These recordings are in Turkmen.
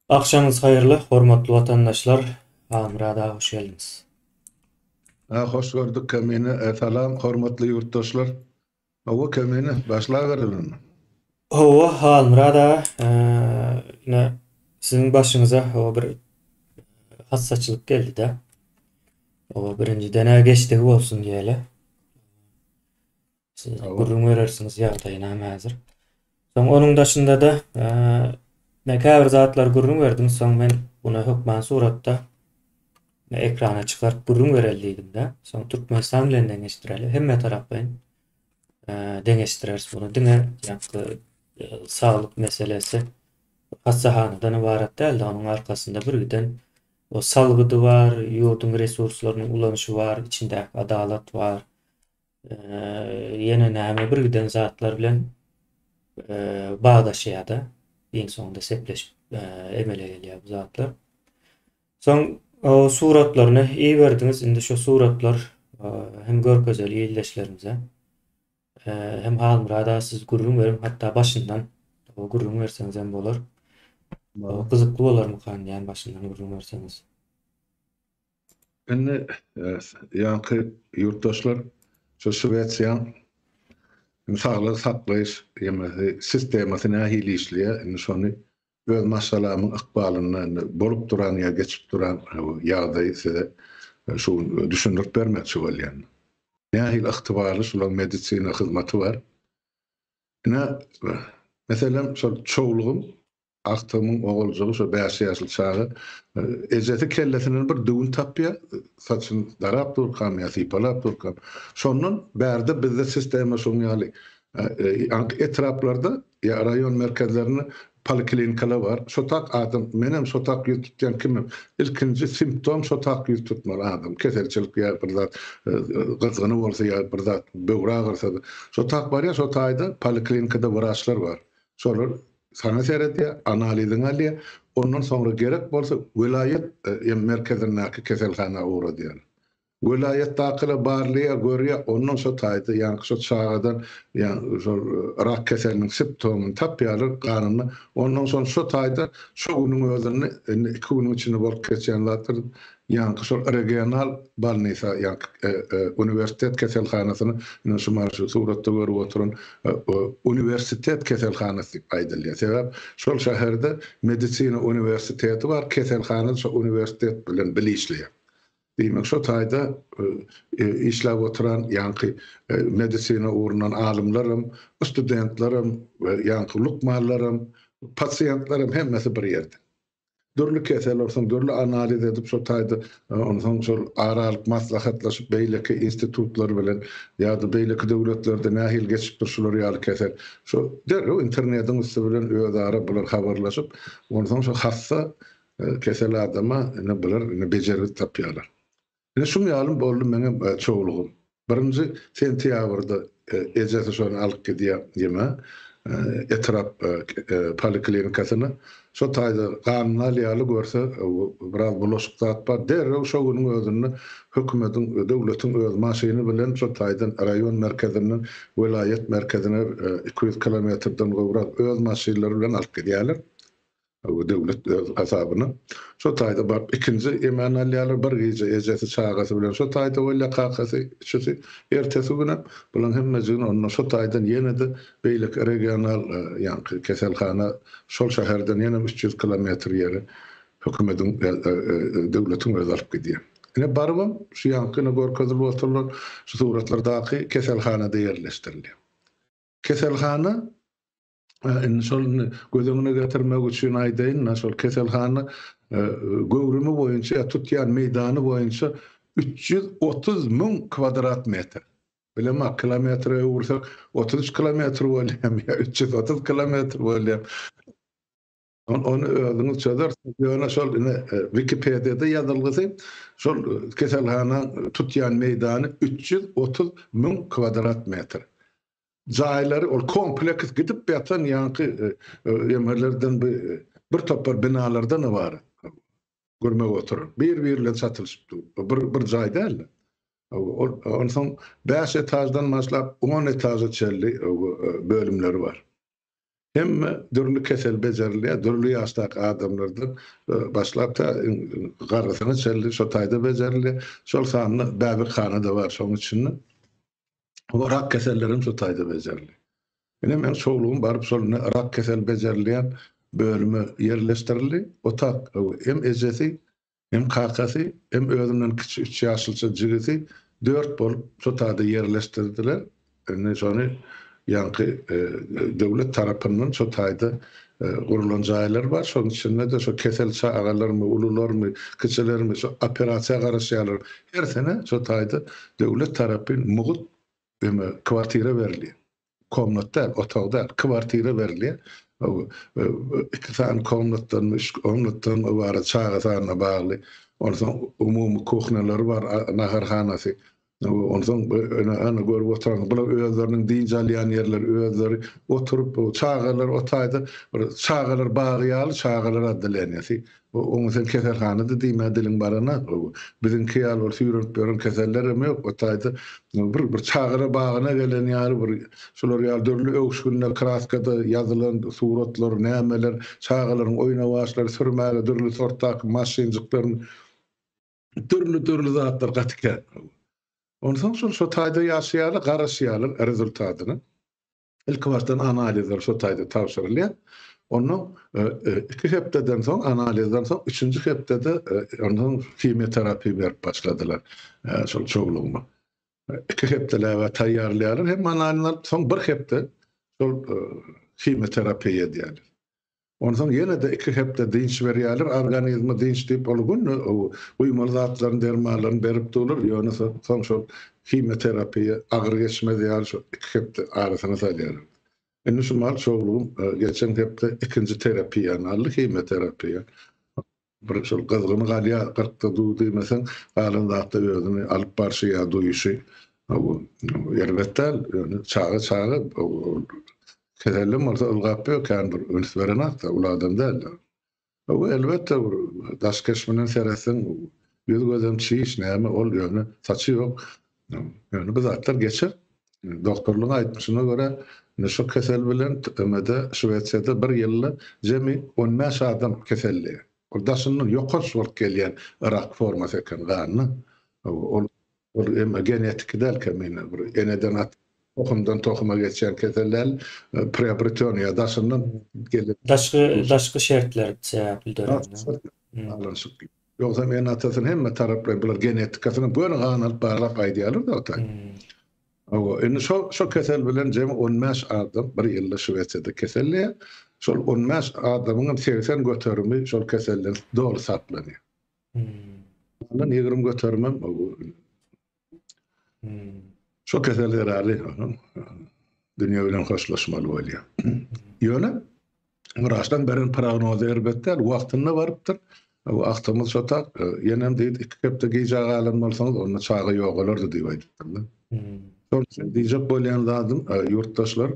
Agşamyňyz haýyrly, hormatly watandaşlar! Halmyrat aga hoş geldiňiz. Hoş gördük Kemine. Salam hormatly ýurtdaşlar. Hawa Kemine, başlabereli indi. Hawa Halmyrat aga, ine siziň başyňyza hawa bir hassaçylyk geldi-de. Hawa birinjiden-ä geçdigi bolsun diýeli. Siz gürrüň berersiňiz ýagdaýynam häzir. Soň onuň daşynda-da men käbir zatlary gürrüň berdim, soň men buna hökman suratda ekrana çykaryp gürrüň bereli diýdim-de. Soň Türkmenistan bilen deňeşdireli. Hemme taraplaýyn deňeşdireris bunu. Diňe ýaňky saglyk meselesi hassahanadan ybarat däl-de, onuň arkasynda birgiden o salgydy bar, ýurduň resurslarynyň ulanyşy bar, içindäki adalat bar. Ýene näme bir giden zatlar bilen bagdaşýar-da. Iň soňunda sepleşip emele gelýär bu zatlar. Soň suratlaryny iberdiňiz. Indi şu suratlar hem görkezeli ildeşlerimize. Hem Halmyrat aga siz gürrüň beriň, hatda başyndan gürrüň berseňiz hem bolar. Gyzykly bolarmykan diýýän başyndan gürrüň berseňiz. Indi ýaňky ýurtdaşlar şu Şwesiýaň saglygy saklaýyş ýemesi sistemasy nähili işleýär, indi şony öz maşgalamyň ykbalynda indi bolup duran ýa geçip duran ýagdaýy size şu gün düşündirip bermekçi bolýan. Nähili ygtybarly şularyň medisina hyzmaty bar. Ine, meselem, şol çowlugym Agtygymyň oguljygy şo bäş ýaşly çaga ejesi kellesinden bir düwün tapýar, saçyny darap durkam ýa sypalap durkam. Şondan bärde bizde sistema şoň ýaly. Ýaňky etraplarda ýa raýon merkezlerinde poliklinikalar bar. Şo tak adam, menem şo tak ýüz tutýan kimem. Ilkinji simptom şo tak ýüz tutmaly adam. Keselçilik ýa bir zat gyzgyny bolsa ýa bir zat böwri agyrsa-da. Şo tak barýar, şo taýda poliklinikada wraçlar bar. Şolar Saňa seredýär, analiziňi alýar, ondan soňra gerek bolsa welaýat merkezindäki keselhana ugradýar. Welaýatdakylar barlaýar, görýär, ondan şo taýda ýaňky şo çagadan ýa şol rak keseliniň simptomyny tapýarlar ganynda, ondan soň şo taýda şo günüň özünde indi iki günüň içinde bolup geçýän zatlar Ýaňky şol regional bolnisa, ýaňky uniwersitet keselhanasyna, ine şu mana şu suratda görüp oturan uniwersitet keselhanasy diýip aýdylýar. Sebäp şol şäherde medisina uniwersiteti bar, keselhana şo uniwersitet bilen bile işleýär. Diýmek, şo taýda işläp oturan ýaňky medisina ugrundan alymlaram, studentlerem, ýaňky lukmanlaram, pasiýentlerem hemmesi bir ýerde. Dürli kesel bolsun, dürli analiz edip şo taýda onsoň şol ara alyp maslahatlaşyp beýleki institutlar bilen ýa-da beýleki döwletlerde nähili geçipdir şular ýaly kesel. Şo derrew internetiň üsti bilen özara bular habarlaşyp, onsoň şo hassa kesel adama ine bular ine bejergi tapýarlar. Ine şuň ýaly boldy meňem çowlugym. Birinji sentýabrda ejesi şony alyp gidýär ýeme etrap poliklinikasyna. Şo taýda ganyny alýarly görse biraz bulaşyk zat bar. Derrew şo günüň özünde hökümediň döwletiň öz maşyny bilen şo taýdan raýon merkezinden welaýat merkezine 200 kilometrden gowrak öz maşynlary bilen alyp gidýärler. Döwlet öz hasabyna. Şo taýda baryp ikinji emen alýarlar. Bir gije ejesi çagasy bilen şo taýda bolýar, kakasy üçüsi. Ertesi günem bulaň hemmejigini onda şo taýdan ýene-de beýleki regional ýaňky keselhana şol şäherden ýenem 300 kilometr ýere hökümediň döwletiň özi alyp gidýär. Ine barybam şu ýaňky ine görkezilip oturylan şu suratlardaky keselhanada ýerleşdirilýär. Keselhana Indi şol göz öňüne getirmek üçin aýdaýyn-da, şol keselhana göwrümi boýunça ýa tutýan meýdany boýunça 330 müň kwadrat metr. Bilemok, kilometre öwürsek 33 kilometr bolýarmy ýa 330 kilometr bolýarmy? Ony özüňiz çözersiňiz. Ýöne şol ine Wikipediýada ýazylgysy şol keselhanaň tutýan meýdany 330 müň kwadrat metr. Jaýlary ol kompleks gidip ýatan ýaňky emelerden bir topar binalardan ybarat. Görmek oturan. Bir-biri bilen çatylyşyp dur. Bir bir jaý däl-de. Ol onsoň 5 etaždan başlap 10 etaža çenli bölümleri bar. Hemme dürli kesel bejerilýär, dürli ýaşdaky adamlardan başlap tä garrysyna çenli şo taýda bejerilýär. Şol sanda bäbekhana-da bar şoň içinde. O rak kesellerem şo taýda bejerilýär. Ine meň çowlugym baryp şol ine rak kesel bejerilýän bölüme ýerleşdirildi. Otag hem ejesi, hem kakasy, hem özünden kiçi üç ýaşlyja jigisi dört bolup şo taýda ýerleşdirdiler. Indi şony ýaňky döwlet tarapyndan şo taýda gurlan jaýlar bar. Şonuň içinde-de şo kesel çagalarmy, ulularmy, kiçilermi şo operasiýa garaşýarlar. Her sene şo taýda döwlet tarapyn mugt eme kwartira berilýär. Komnat däl, otag däl, kwartira berilýär. Iki sany komnatdanmy, üç komnatdanmy ybarat çaga sanyna bagly. Onsoň umumy kuhnalary bar, naharhanasy. Onsoň ana görüp oturan, bular özleriniň dynç alýan ýerleri, özleri oturyp, çagalar o taýda bir çagalar bagy ýaly çagalar otdeleniýesi. Oňa sen keselhana-da diýmä diliň barana. Biziňki ýaly bir süýrenip ýören kesellerem ýok. O taýda bir bir çagalar bagyna gelen ýaly bir şular ýaly dürli öwüşginler, kraskada ýazylan suratlar, nämeler, çagalaryň oýnawaçlary, sürmäge dürli sortdaky maşynjyklaryny Dürli-dürli zatlar gaty kän. Onsoň şol şo taýda ýaşaýarlar, garaşýarlar rezultatyna. Ilki başdan analizler şo taýda tabşyrylýar. Ondan iki hepdeden soň, analizden soň üçünji hepdede ondan himioterapiýa berip başladylar şol çowlugyma. Iki hepdeläge taýýarlaýarlar hem analizini alyp, soň bir hepde şol himioterapiýa edýärler. Onsoň ýene-de iki hepde dynç berýärler, organizme dynç diýip ol günde guýmaly zatlaryny, dermanlaryny berip durlar, ýöne soň şol himioterapiýa agyr geçmez ýaly şol iki hepde arasyna salýarlar. Indi şu mahal çowlugym geçen hepde ikinji terapiýany aldy, himioterapiýa. Bir şol gyzgyny galýar, gyrkda duw diýmeseň, galan zatda özüni alyp barşy ýa duýuşy bu erbet däl, ýöne çaga çaga kesellem bolsa ylgap ýör, kän bir üns berenok-da, uly adam däl. Bu elbetde bir daş keşbinden seretseň ýüz-gözem çiş, näme ol ýöne saçy ýok. Ýöne bu zatlar geçer. Doktorlaryň aýtmyşyna görä, indi şu kesel bilen TMD Şwesiýada bir ýylda jemi 15 adam keselleýär. Ol daşyndan ýokanç bolup gelýän rak formasy eken ganda. Ol ol hem genetiki däl kemine bir eneden at tohumdan tohuma geçýän kesel däl, priobreteniýa ýa daşyndan gelip Daşky daşky şertler sebäpli dörän. Baglanyşykly. Ýogsam ene-atasyny hemme taraplaýyn bular genetikasyny göni gan alyp barlap aýdýarlar-da o taý. Hawa, indi şo şo kesel bilen jemi 15 adam bir ýylda Şwesiýada keselleýär. Şol 15 adamyň hem 80 göterimi şol keselden doly saplanýar. Ondan 20 göterimem Şo kesel zerarly dünýe bilen hoşlaşmaly bolýar. Ýöne wraçlaryň beren prognozy erbet däl, wagtynda barypdyr. Bu agtygymyz şo tak, ýenem diýdi, iki hepde gijä galan bolsaňyz, onda çaga ýogalardy diýip aýdypdyrlar. Şonuň üçin diýjek bolýan zadym, ýurtdaşlar,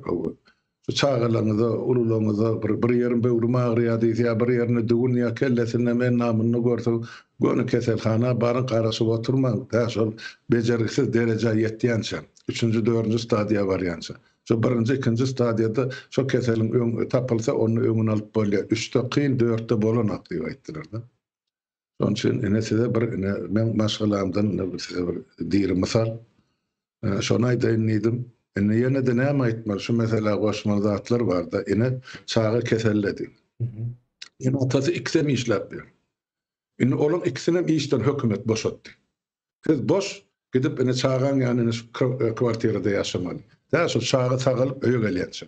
Şu çagalaryňyza, ulularyňyza bir bir ýerim böwrüm agyrýar diýse ýa bir ýerinde düwün ýa kellesinde endamynda görseň göni keselhana baryň garaşyp oturmaň tä şol bejergisiz derejä ýetýänçä, üçünji dördünji stadiýa barýança. Şo birinji ikinji stadiýada şo keseliň öň tapylsa onda öňüni alyp bolýar. Üçde kyn dörtde bolanok diýip aýtdylarda. Şonuň üçin ine size bir ine meň maşgalamdan ine bir size bir diri mysal. Şony aýdaýyn diýdim. Indi ýene-de näme aýtmaly, şu meselä goşmaly zatlar bar-da. Ine çaga keselledi. Ene-atasy ikisem işläp ýör. Indi olaň ikisinem işden hökümet boşatdy. Siz boş gidip ine çagaň ýanyna şu kwartirada ýaşamaly. Tä şol çaga sagalyp öýe gelýänçä.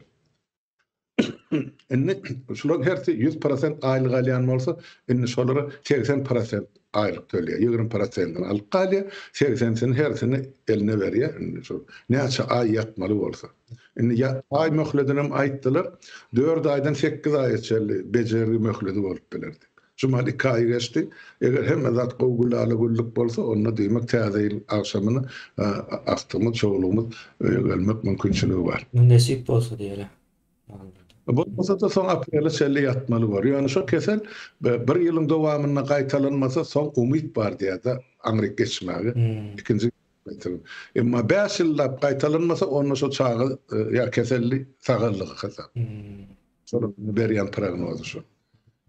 Indi şularyň hersi 100% aýlyk alýan bolsa, indi şolara 80% aýlyk tölýär. 20 prosentini alyp galýar, 80-sini hersini eline berýär. Indi şol näçe aý ýatmaly bolsa. Indi ýa aý möhledinem aýtdylar, 4 aýdan 8 aýa çenli bejergi möhledi bolup biler diýip. Şu mahal 2 aý geçdi. Eger hemme zat gowy gülala-güllük bolsa, onda diýmek täze ýyl agşamyna agtygymyz, çowlugymyz öýe gelmek mümkinçiligi bar. Nesip bolsa diýeli. Bolmasa-da soň aprele çenli ýatmaly bor. Ýöne şo kesel bir ýylyň dowamynda gaýtalanmasa soň umyt bar diýýär-de aňryk geçmäge. Ikinji gaýtalan. Emma bäş ýyllap gaýtalanmasa onda şo çaga ýa keselli sagallygy hasap. Şol berýän prognozy şu.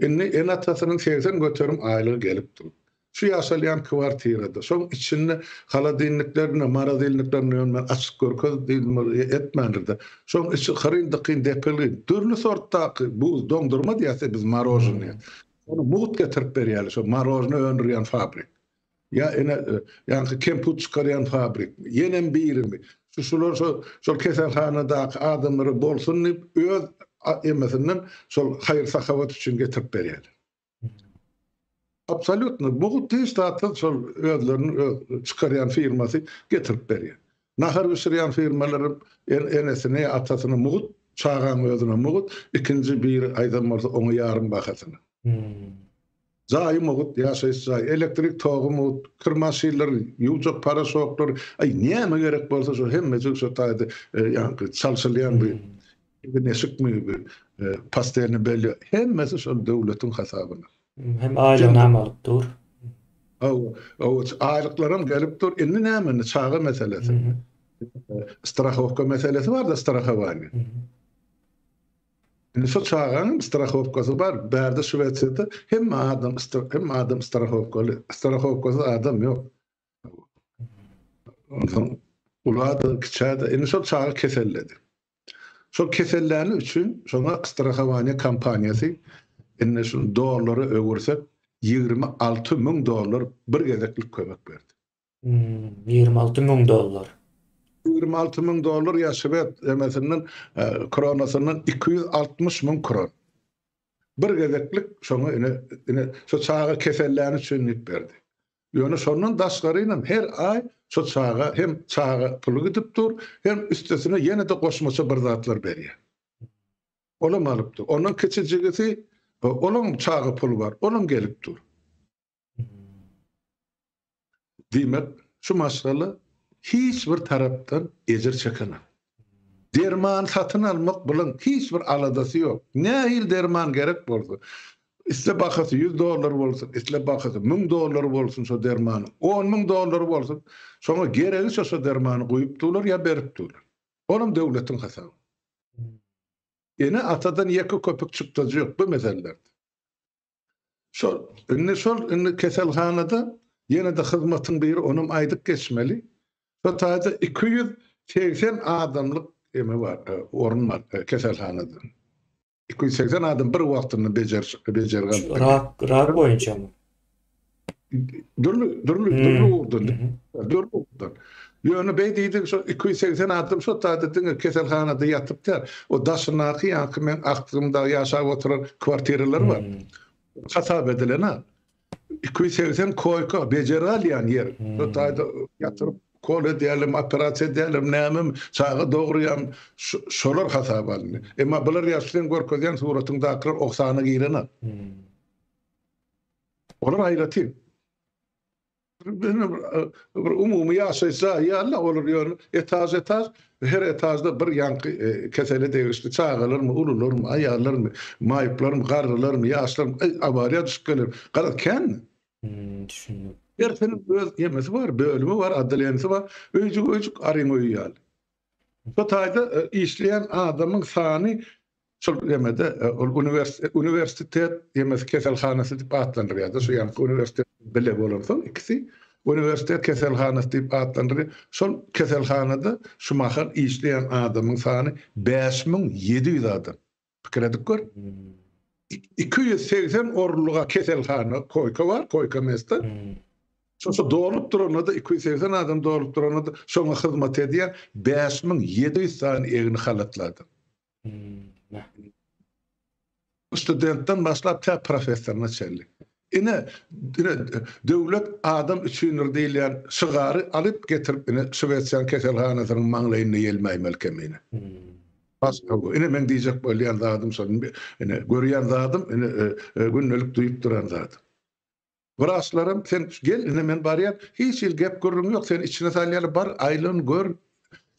Indi ene-atasynyň 80% aýlygy gelip dur. Şu ýaşalýan kwartirada, şoň içinde holodilniklerine, morozilniklerine ýöne men açyk görkez diýdim, etmändir-de. Şoň içi hyryn-dykyn depilgi, dürli sortdaky buz, doňdurma diýýäs biz morožnyý. Ony mugt getirip berýärler, şo morožnyý öndürýän fabrik. Ýa ene, ýaňky kemput çykarýan fabrikmi, ýenem birimi. Şu şular şo şol keselhanadaky adamlara bolsun diýip, öz emesinden şol haýyr-sahawat üçin getirip berýärler. Absolýutno, mugt hiç zatsyz şol özleriniň öz çykarýan firmasy getirip berýär. Nahar bişirýän firmalaram enesine ýa atasyna mugt, çagaň özüne mugt, ikinji biri aýdan bolsa oňa ýarym bahasyna. Jaýy mugt, ýaşaýyş jaýy, elektrik togy mugt, kir maşynlary, ýuwjak paraşoklary, aý näme gerek bolsa şo hemmejik şo taýda ýaňky çalşylýan bir egin-eşikmi, bir postelny belýo, hemmesi şol döwletiň hasabyna. Hem aýlygynam alyp dur. Hawa, hawa, aýlyklaram gelip dur. Indi näme indi çaga meselesi. Strahowka meselesi bar-da, strahowaniýe. Indi şo çaganyň strahowkasy bar. Bärde Şwesiýada hemme adam hemme adam strahowkaly. Strahowkasyz adam ýok. Onsoň ula-da, kiçä-de indi şol çaga keselledi. Şol keselläni üçin şoňa strahowaniýe kompaniýasy indi şuny dollara öwürsek 26 müň dollar bir gezeklik kömek berdi. 26 müň dollar. 26 müň dollar ýa şwed emesinden kronasyndan 260 müň kron. Bir gezeklik şoňa ine ine şo çaga keselläni üçin diýip berdi. Ýöne şondan daşgarynam her aý şo çaga hem çaga puly gidip dur, hem üstesine ýene-de goşmaça bir zatlar berýär. Olam alyp dur. Ondan kiçi jigisi olaň çaga puly bar, olam gelip dur. Diýmek, şu maşgala hiç bir tarapdan ejir çekenok. Derman satyn almak bulaň hiç bir aladasy ýok. Nähili derman gerek bolsa, isle bahasy 100 dollar bolsun, isle bahasy 1000 dollar bolsun şo dermanyň, 10 müň dollar bolsun, şoňa geregiçe şo dermany guýup durlar ýa berip durlar. Olam döwletiň hasaby. Ene-atadan ýeke köpük çykdajy ýok bu meselelerde. Şol, indi şol indi keselhanada ýene-de hyzmatyň biri onam aýdyp geçmeli. Şo taýda 280 adamlyk eme bar, e, orun bar e, keselhanada. 280 adam bir wagtynda bejeriş bejergi alyp bilýär. Rak, rak boýunçamy? Dürli, dürli, dürli ugurdan, dürli ugurdan. Ýöne beý diýdik, şo 280 adam şo taýda diňe keselhanada ýatyp däl. O daşyndaky ýaňky meň agtygym dagy ýaşap oturan kwartiralar bar. Hasap edilen-ä. 280 koýka, bejergi alýan ýer. Şo taýda ýatyryp, kol edýärlermi, operasiýa edýärlermi, nämemi, çaga dogurýarmy, şolar hasaba alyndy. Emma bular ýa şu seň görkezýän suratyňdakylar o sana girenok. Olar aýratyn. Bir umumy ýaşaýyş jaýy ýaly olar ýöne etaž-etaž, her etažda bir ýaňky e, kesele degişli çagalarmy, ulularmy, aýallarmy, maýyplarmy, garrylarmy, ýaşlarmy, awariýa düşüp geler. Garaz kän. Hmm, düşündim. Hersiniň öz ýemesi bar, bölümi bar, otdelenisi bar. Öýjük-öýjük aryň öýi ýaly. Bu taýda e, işleýän adamyň sany şol ýemede e, ol uniwersitet ýemesi keselhanasy diýip atlandyrýar-da, şu ýaňky uniwersitet bile bolansoň ikisi uniwersitet keselhanasy diýip atlandyrýar. Şol keselhanada şu mahal işleýän adamyň sany 5700 adam. Pikir edip gör. 280 orunlyga keselhana koýka bar, koýka mesta. Şosa dolup duranda-da 280 adam dolup duranda-da şoňa hyzmat edýän 5700 sany egni halatly adam. Studentden başlap tä professoryna çenli. Ine, ine döwlet adam üçindir diýilýän şygary alyp getirip ine Şwesiýanyň keselhanasynyň maňlaýynda ýelmäýmeli kemine. Başga ine men diýjek bolýan zadym şol. Ine görýän zadym, ine e, e, gündelik duýup duran zadym. Wraçlaram sen gel ine men barýan, hiç hili gep gürrüň ýok, seni içine salýarlar, bar aýlan gör,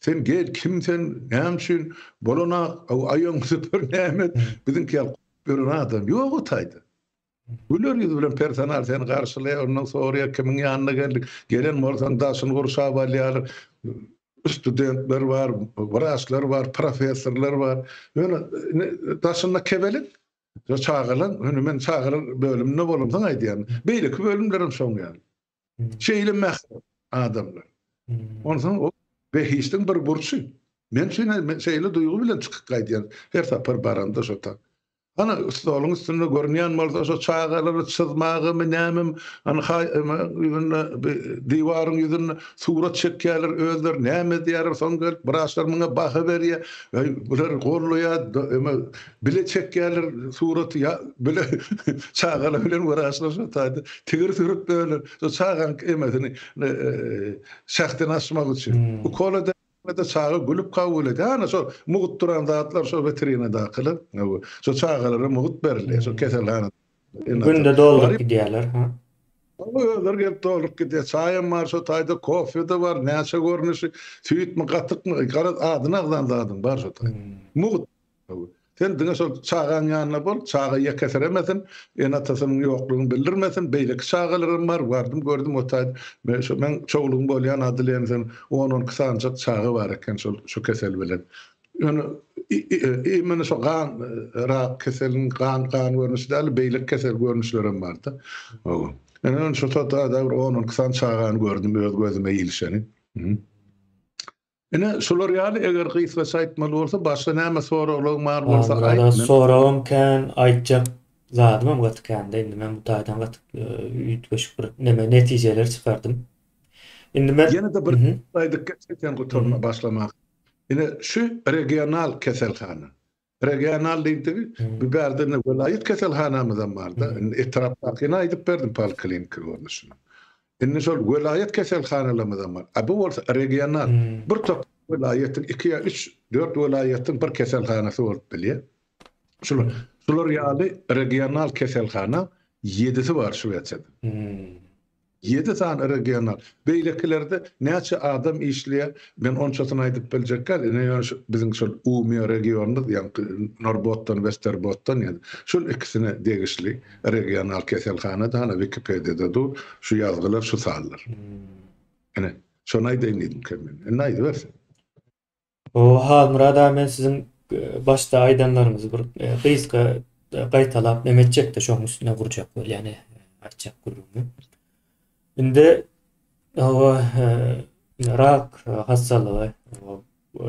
sen gel kim sen, näme üçin, bolana aýagyňy süpür näme et, biziňki ýaly ýören adam ýok o taýda. Güler ýüz bilen personal seni garşylaýar, ondan soraýar kimiň ýanyna geldik, gelen bolsaň daşyny gurşap alýarlar. Studentler bar, wraçlar bar, professorlar bar. Ýöne daşynda kebelek. Şo çagalar, ýöne men çagalar bölüminde bolamsoň aýdýan. Beýleki bölümlerem şoň ýaly. Şeýle mähriban adamlar. Onsoň o behişdiň bir burçy. Men üçin şeýle duýgy bilen çykyp gaýdýan her sapar baramda şo ta. Ana, stoluň üstünde görünýän bolsa şo çagalary çyzmagamy nämemi, hany ýüzünde diwaryň ýüzünde surat çekýärler özleri näme edýärler soň gelip wraçlar muňa baha berýär, bular gollaýar bile çekýärler suraty ýa bile çagalar bilen wraçlar şo taýda tigir sürüp böler şo çagaň emesini şähdini açmak üçin ukol eder Ede çaga gülüp kabul edýär. Ana şo mugt duran zatlar şo witrinadakylar. Şo çagalara mugt berilýär şo keselhanada. Günde dolduryp gidýärler ha. Özleri gelip dolduryp gidýär. Çaýam bar şo taýda, kofe-de bar, näçe görnüşi, süýtmi, gatykmy, garaz adyny agzan zadyň bar şo taýda. Mugt. Sen diňe şol çagaň ýanynda bol, çaga ýekesiremesin, ene-atasynyň ýoklugyny bildirmesin, beýleki çagalaram bar, bardym gördüm o taýda, men şo meň çowlugym bolýan Adyl ýene on-on iki sanyjak çaga bar eken şol şu kesel bilen. Ýöne imенно şo gan rak keseliniň gan gan görnüşi däl, beýleki kesel görnüşlerem bar-da. Hawa. Men şo taýda bir on-on iki sany çagany gördüm öz gözüme ilişeni. Ine, şular ýaly, eger gysgaça aýtmaly bolsa, başga näme soraglaryň bar bolsa aýt. Halmyrat soragym kän, aýtjak zadymam gaty kände, indi men bu taýdan gaty üýtgeşik bir neme netijeler çykardym. Indi men Ýene-de bir aýdyp geçsek sen gutarma başlamak. Ine, şu regional keselhana. Regional diýdigi, bu bärde indi welaýat keselhanamyzam bar-da. Indi etrapdakyny aýdyp berdim poliklinika görnüşini. Indi şol welaýat keselhanalarymyzam bar. A bu bolsa regional. Bir topar welaýatyň, iki ýa üç, dört welaýatyň bir keselhanasy bolup bilýär. Şular, şular ýaly regional keselhana ýedisi bar Şwesiýada. Ýedi sany regional. Beýlekilerde näçe adam işleýär, men onçasyny aýdyp biljek däl. Ine ýöne şu biziň şol Umeå regionymyz, ýaňky Norrbotton, Westerbotten ýa şol ikisine degişli regional keselhana-da hana Wikipediýada dur, şu ýazgylar, şu sanlar. Ine, şony aýdaýyn diýdim kem men. Indi aýdyber sen. O Halmyrat aga men siziň başda aýdanlaryňyzy bir gysga gaýtalap neme etjekde şoň üstüne gurjak bolýan aýtjak gürrüňimi. Indi hawa rak hassalygy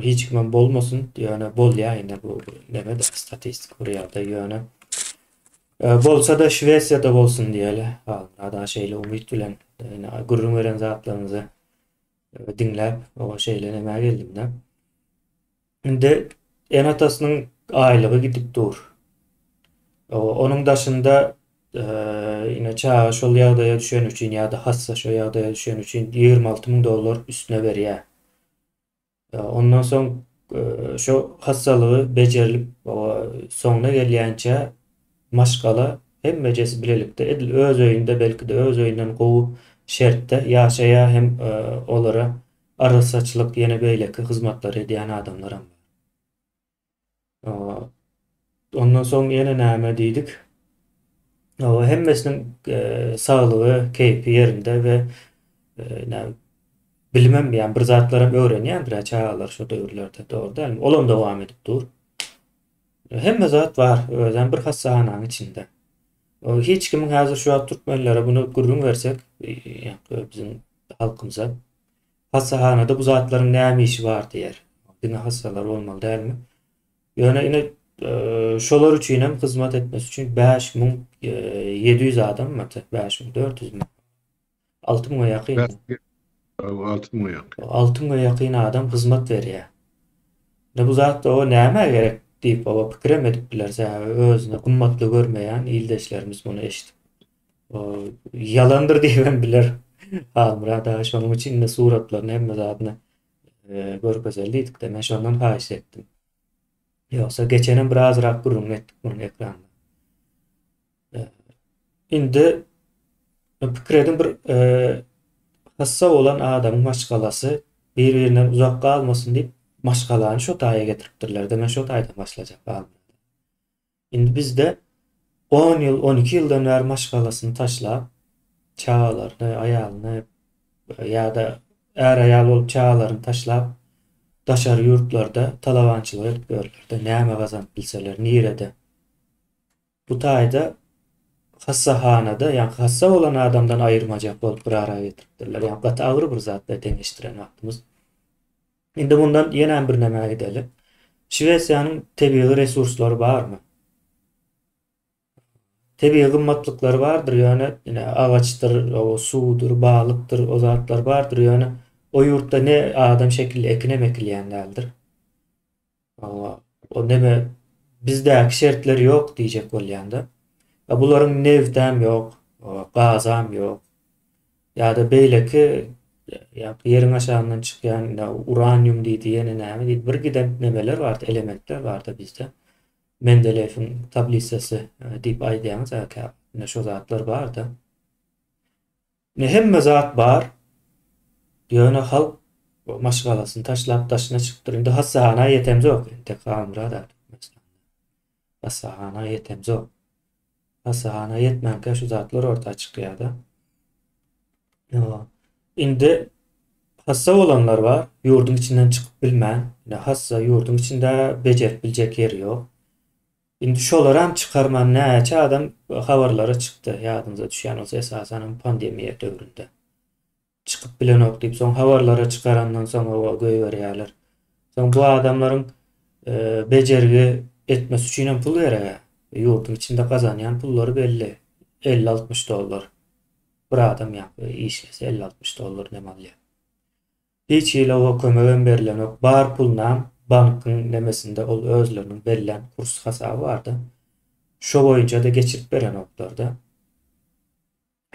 hiç kimem bolmasyn ýöne bolýar indi bu neme statistik bir ýagdaý ýöne bolsa-da Şwesiýada bolsun diýeli Halmyrat aga şeýle umyt bilen gürrüň beren zatlaryňyzy diňläp, oňa şeýle nämä geldim-de. Indi ene-atasynyň aýlygy gidip dur. Onuň daşynda ine çaga şol ýagdaýa düşeni üçin ýa-da hassa şo ýagdaýa düşeni üçin 26 müň dollar üstüne berýär. Ondan soň şo hassalygy bejerilip soňuna gelýänçä maşgala hemmejesi bilelikde edil öz öýünde belki-de öz öýünden gowy şertde ýaşaýar hem olara arassaçylyk ýene beýleki hyzmatlary edýän adamlaram bar. Ondan soň ýene näme diýdik? Hemmesiniň saglygy, keýpi ýerinde we näme bilimem ýa bir zatlaram öwrenýändir çagalar şo döwürlerde dogry dälmi? Olam dowam edip dur. Hemme zat bar, özem bir hassahananyň içinde. Hiç kimiň häzir şu wagt türkmenlere muny gürrüň bersek, biziň halkymyza, hassahanada bu zatlaryň näme işi bar diýer. Diňe hassalar bolmaly dälmi? Ýöne ine şolar üçin hem hyzmat etmesi üçin 5700 adammy, 5400 mi? 6 müňe ýakyn. 6 müňe ýakyn. 6 müňe ýakyn adam hyzmat berýär. Ine bu zat o nämä gerek diýip oba pikirem edip biler. Sebäbi özüni gymmatly görmeýän ildeşlerimiz muny eşidip ýalandyr diýibem biler. Halmyrat aga şonuň üçin indi suratlaryny hemme zadyny görkezeli diýdik-de men şondan haýyş etdim. Ýogsa geçenem birazrak gürrüňini etdik munuň ekranda. Indi pikir ediň bir hassa bolan adamyň maşgalasy bir-birinden uzak galmasyn diýip maşgalany şo taýa getiripdirler-de men şo taýdan başlajak Indi bizde on ýyl, 12 ýyldan bäri maşgalasyny taşlap, çagalaryny, aýalyny ýa-da är-aýal bolup çagalaryny taşlap. daşary ýurtlarda talabançylyk edip ýörler-de, näme gazanyp bilseler, nirede. Bu taýda hassahanada, ýaňky hassa bolan adamdan aýyrmajak bolup bir ara getiripdirler. Ýa gaty agyr bir zat deňeşdiren wagtymyz. Indi mundan ýenäm bir nämä gideli. Şwesiýanyň tebigy resurslary barmy? Tebigy gymmatlyklary bardyr, ýöne ine agaçdyr, o suwdur, balykdyr, o zatlar bardyr, ýöne o ýurtda ne adam şekilli ekinem ekilýän däldir. Hawa, o neme bizdäki şertler ýok diýjek bolýanda. A bularyň nebtem ýok, gazam ýok. Ýa-da beýleki ýa ýeriň aşagyndan çykýan uranium diýdi, ýene näme diýdi, bir giden nemeler bardy, elementler bardy bizde. Mendeleýewiň tablisasy diýip aýdýaňyz ä ine şo zatlar bardy. Ine hemme zat bar. Ýöne halk maşgalasyny taşlap daşyna çykypdyr. Indi hassahana ýetemzok. Entek Halmyrat aga Türkmenistanda. Hassahana ýetemzok. Hassahana ýetmänkä şu zatlar orta çykýar-da. Indi hassa bolanlar bar, ýurduň içinden çykyp bilmän. Ine hassa ýurduň içinde bejerip biljek ýeri ýok. Indi şolaram çykarman näçe adam habarlara çykdy ýadyňyza düşýän bolsa esasanam pandemiýa döwründe. Çykyp bilenok diýip soň habarlara çykarandan soň oba goýberýärler. Soň bu adamlaryň bejergi etmesi üçinem pul gerek-ä. Ýurduň içinde gazanýan pullary belli. 50-60 dollar. Bir adam ýa işlese 50-60 dollar nem alýar. Hiç hili oba kömegem berilenok bar pulunam bankyň nemesinde ol özleriniň bellän kurs hasaby barda şo boýunçada geçirip berenoklarda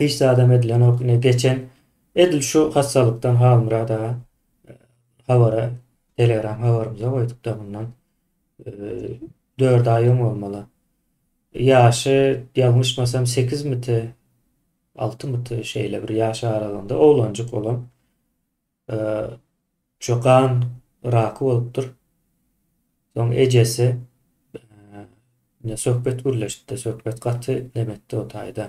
hiç zadam edilenok ine geçen edil şu hassalykdan Halmyrat aga habara telegram habarymyza goýdukda mundan 4 aý öň bolmaly ýaşy ýalňyşmasam 8 miti 6 miti şeýle bir ýaş aralygynda oglanjyk olam Şu gan raky bolupdyr. Soň ejesi ne söhbet gürleşdi. Söhbet gaty nemetdi o taýda.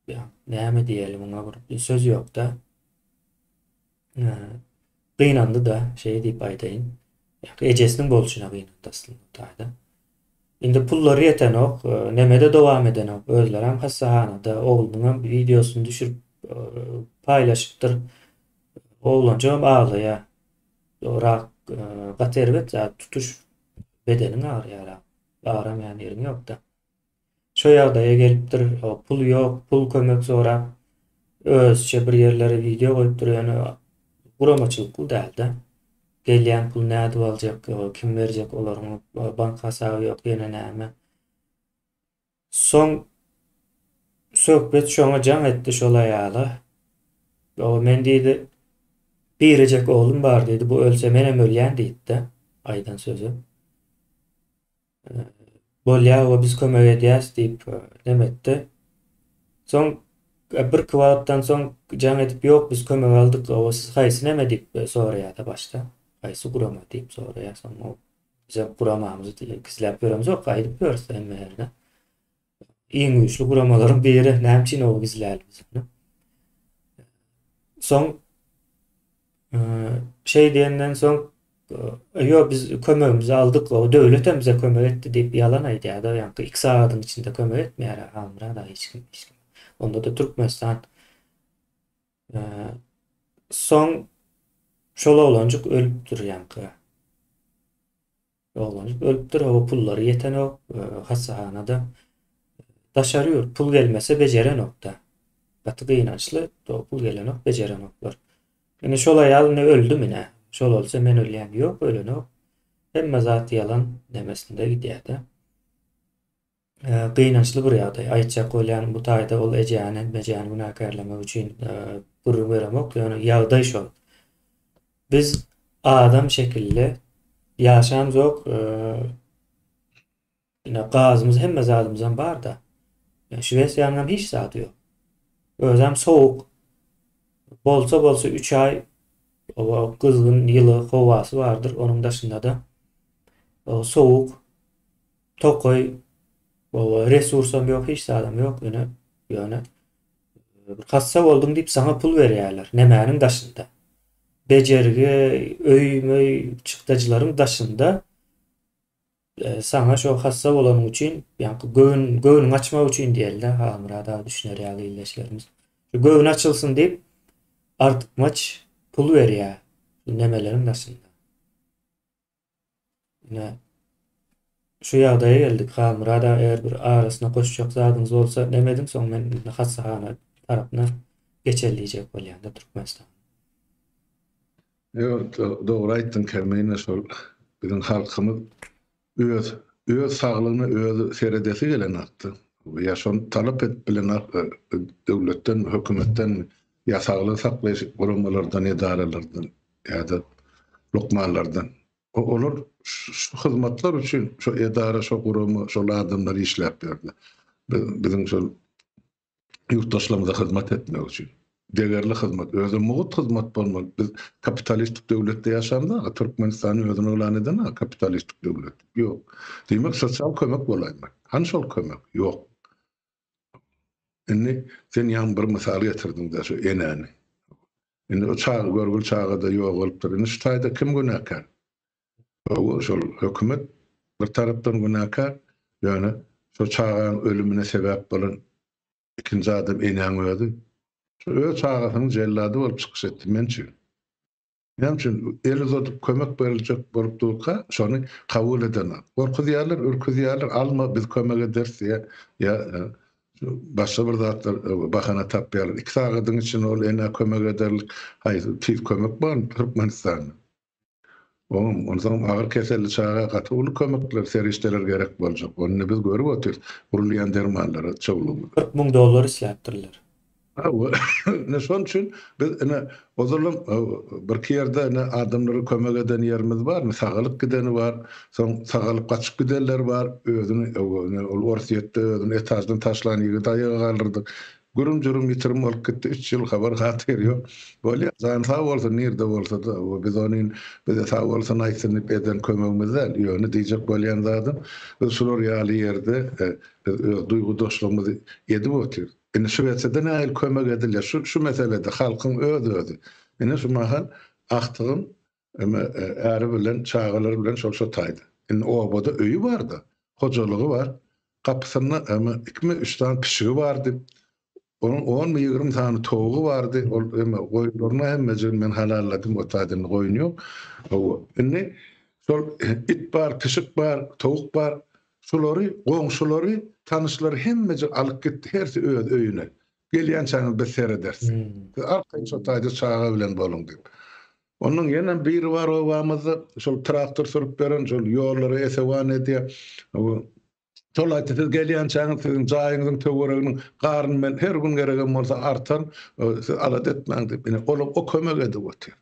Ýa näme diýeli muňa bir söz ýok-da. Gynandy-da, şeý diýip aýdaýyn. Ejesiniň bolşuna gynandy aslynda o taýda. Indi pullary ýetenok, neme-de dowam edenok. Özlerem hassahanada, oglunyňam wideosyny düşürip paýlaşypdyr. Oglanjygam aglaýar. Rak gaty erbet zat, tutuş bedeniň agyrýar. Agyramaýan ýeriň ýok-da. Şo ýagdaýa gelipdir, pul ýok, pul kömek sorap, özüçe bir ýerlere wideo goýupdyr, ýöne guramaçylykly däl-de. Gelýän puly nädip aljak, kim berjek olaryň bank hasaby ýok, ýene näme. Soň söhbet şoňa jaň etdi şol aýala. O men diýdi, birejek oglum bar diýdi, bu ölse menem ölýän diýdi-de, aýdan sözi. Bolýa oba biz kömek edýäs diýip neme etdi. Soň birki wagtdan soň jaň edip ýok biz kömek aldyk oba siz haýsy neme diýip soraýada başda. Haýsy gurama diýip soraýar soň o bizem guramamyzy gizläp ýöremzok aýdyp ýörüs hemme ýerde. Iň güýçli guramalaryň biri näme üçin oba gizläli biz ony. Soň Şeý diýenden soň, Ýok, biz kömegimizi aldyk, o döwletem bize kömek etdi diýip ýalan aýdýar-da, ýaňky iki sagadyň içinde kömek etmeýär-ä Halmyrat aga hiç kim, hiç kim. Onda-da Türkmenistan. Soň şol oglanjyk ölüpdir ýaňky. Oglanjyk ölüpdir, hawa pullary ýetenok, hassahanada. Daşary ýurt pul gelmese bejerenokda. Gaty gynançly, pul gelenok, bejerenoklar. Indi şol aýal indi öldüm ine. Şol ölse men ölýän. Ýok, ölenok. Hemme zat ýalan nemesinde gidýär-de. Gynançly bir ýagdaý. Aýtjak bolýanym bu taýda ol ejäni, mejäni günäkärlemek üçin gürrüň beremok, ýöne ýagdaý şol. Biz adam şekilli ýaşamzok, ine gazymyz hemme zadymyzam bar-da. Şwesiýanyňam hiç zady ýok. Özem sowuk. Bolsa bolsa 3 aý gyzgyn ýyly howasy bardyr, onuň daşynda-da sowuk. Tokaý oba resursam ýok hiç zadam ýok ýöne ýöne bir hassa bolduň diýip saňa pul berýärler nemäniň daşynda. bejergi, öý-möý çykdajylaryň daşynda saňa şo hassa bolanyň üçin, ýaňky göwün, göwnüňi açmak üçin diýeli-dä, Halmyrat aga düşüner ýaly ildeşlerimiz. Şu göwni açylsyn diýip artykmaç pul berýär şu nemeleriň daşynda. Ine şu ýagdaýa geldik Halmyrat aga eger bir arasyna goşjak zadyňyz bolsa neme ediň soň men indi hassahana tarapyna geçeli diýjek bolýan-da Türkmenistan. Ýok dogry aýtdyň Kemine şol biziň halkymyz öz öz saglygyna özi seredesi gelenokdy. Ýa şony talap edip bilenok döwletden hökümetden ýa saglygy saklaýyş guramalardan edaralardan ýa-da lukmanlardan. Olar şu hyzmatlar üçin şo edara, şo gurama, şol adamlar işläp ýörler. Biziň şol ýurtdaşlarymyza hyzmat etmek üçin. Degerli hyzmat, özi mugt hyzmat bolmaly. Biz kapitalistik döwletde ýaşamzok, Türkmenistan özüni yglan eden kapitalistik döwlet. Ýok. Diýmek, sosial kömek bolaýmaly. Hany şol kömek? Ýok. Indi sen ýaňy bir mysal getirdiň-de şu enäni. Indi o çaga görgül çaga-da ýogalypdyr. Indi şu taýda kim günäkär? Hawa, şol hökümet bir tarapdan günäkär, ýöne şo çagaň ölümine sebäp bolan ikinji adam enäň özi. Şu öz çagasynyň jellady bolup çykyş etdi men üçin. Näme üçin el uzadyp kömek beriljek bolup durka, şony kabul edenok. Gorkuzýarlar, ürküzýärler, alma, biz kömek ederis diýýär, ýa başga bir zatlar bahana tapýarlar. Iki sagadyň içinde ol enä kömek ederlik, haýsy tiz kömek barmy Türkmenistanda? Oňam, onsoňam agyr keselli çaga gaty uly kömekler, serişdeler gerek boljak. Ony indi biz görüp otyrys, urulýan dermanlara çowlugymyza. 40 müň dollar isläpdirler. Hawa, ine şonuň üçin biz ine ozalam birki ýerde ine adamlara kömek eden ýerimiz bar, ine sagalyp gideni bar, soň sagalyp gaçyp gidenler bar, özüni ine ol Orsýetde özüni etaždan taşlan ýigidi aýaga galdyrdyk. Gürüm-jürüm ýitirim bolup gitdi, üç ýyl habar-hatyr ýok. Bolýar, jany sag bolsun nirde bolsa-da, biz ony bize sag bolsun aýtsyn diýip eden kömegimiz däl. Ýöne diýjek bolýan zadym, biz şular ýaly ýerde biz öz duýgudaşlygymyzy edip otyrys. Indi Şwesiýada nähili kömek edilýär? Şu şu meselede halkyň öz-özi. Ine şu mahal agtygym eme äri bilen, çagalary bilen şol şo taýda. Indi obada öýi bar-da, hojalygy bar. Gapysynda eme ikimi, üç sany pişigi bardy. Onuň onmy, 20 sany towugy bardy. Ol eme goýunlaryny hemmejigini men halalladym, o taýda indi goýun ýok. Hawa, indi şol it bar, pişik bar, towuk bar. Şulary goňşulary, tanyşlary hemmejik alyp gitdi, hersi öz öýüne. Gelýänçäňiz biz serederis. Siz arkaýyn şo taýda çaga bilen boluň diýip. Ondan ýene biri bar obamyzda, şol traktor sürüp beren, şol ýollara esewan edýär. Şol aýtdy, siz gelýänçäňiz siziň jaýyňyzyň töwereginiň garyny men her gün geregem bolsa artaryn, siz alada etmäň diýip, ine, olam o kömek edip otyr.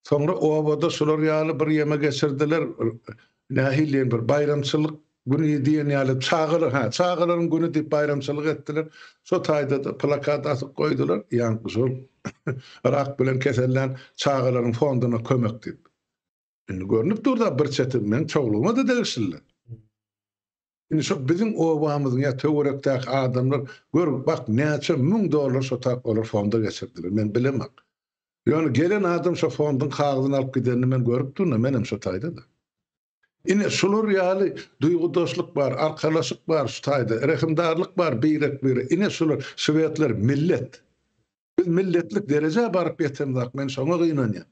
Soňra obada şular ýaly bir ýeme geçirdiler, nähili diýen bir baýramçylyk güni diýen ýaly çagalar, hä, çagalaryň güni diýip baýramçylyk etdiler. Şo taýda-da plakat asyp goýdular, ýaňky şol rak bilen kesellän çagalaryň fonduna kömek diýip. Indi görnüp dur-da bir çeti meň çowlugyma-da degişliler. Indi şo biziň obamyzyň ýa töwerekdäki adamlar gör bak näçe müň dollar şo tak olar fonda geçirdiler. Men bilemok. Ýöne gelen adam şo fonduň kagyzyny alyp gidenini men görüp durna, menem şo taýda-da. Ine şular ýaly duýgudaşlyk bar, arkalaşyk bar şu taýda, rehimdarlyk bar birek-bire. Ine şular şwedler millet. Biz milletlik derejä baryp ýetemzok, men şoňa gynanýan.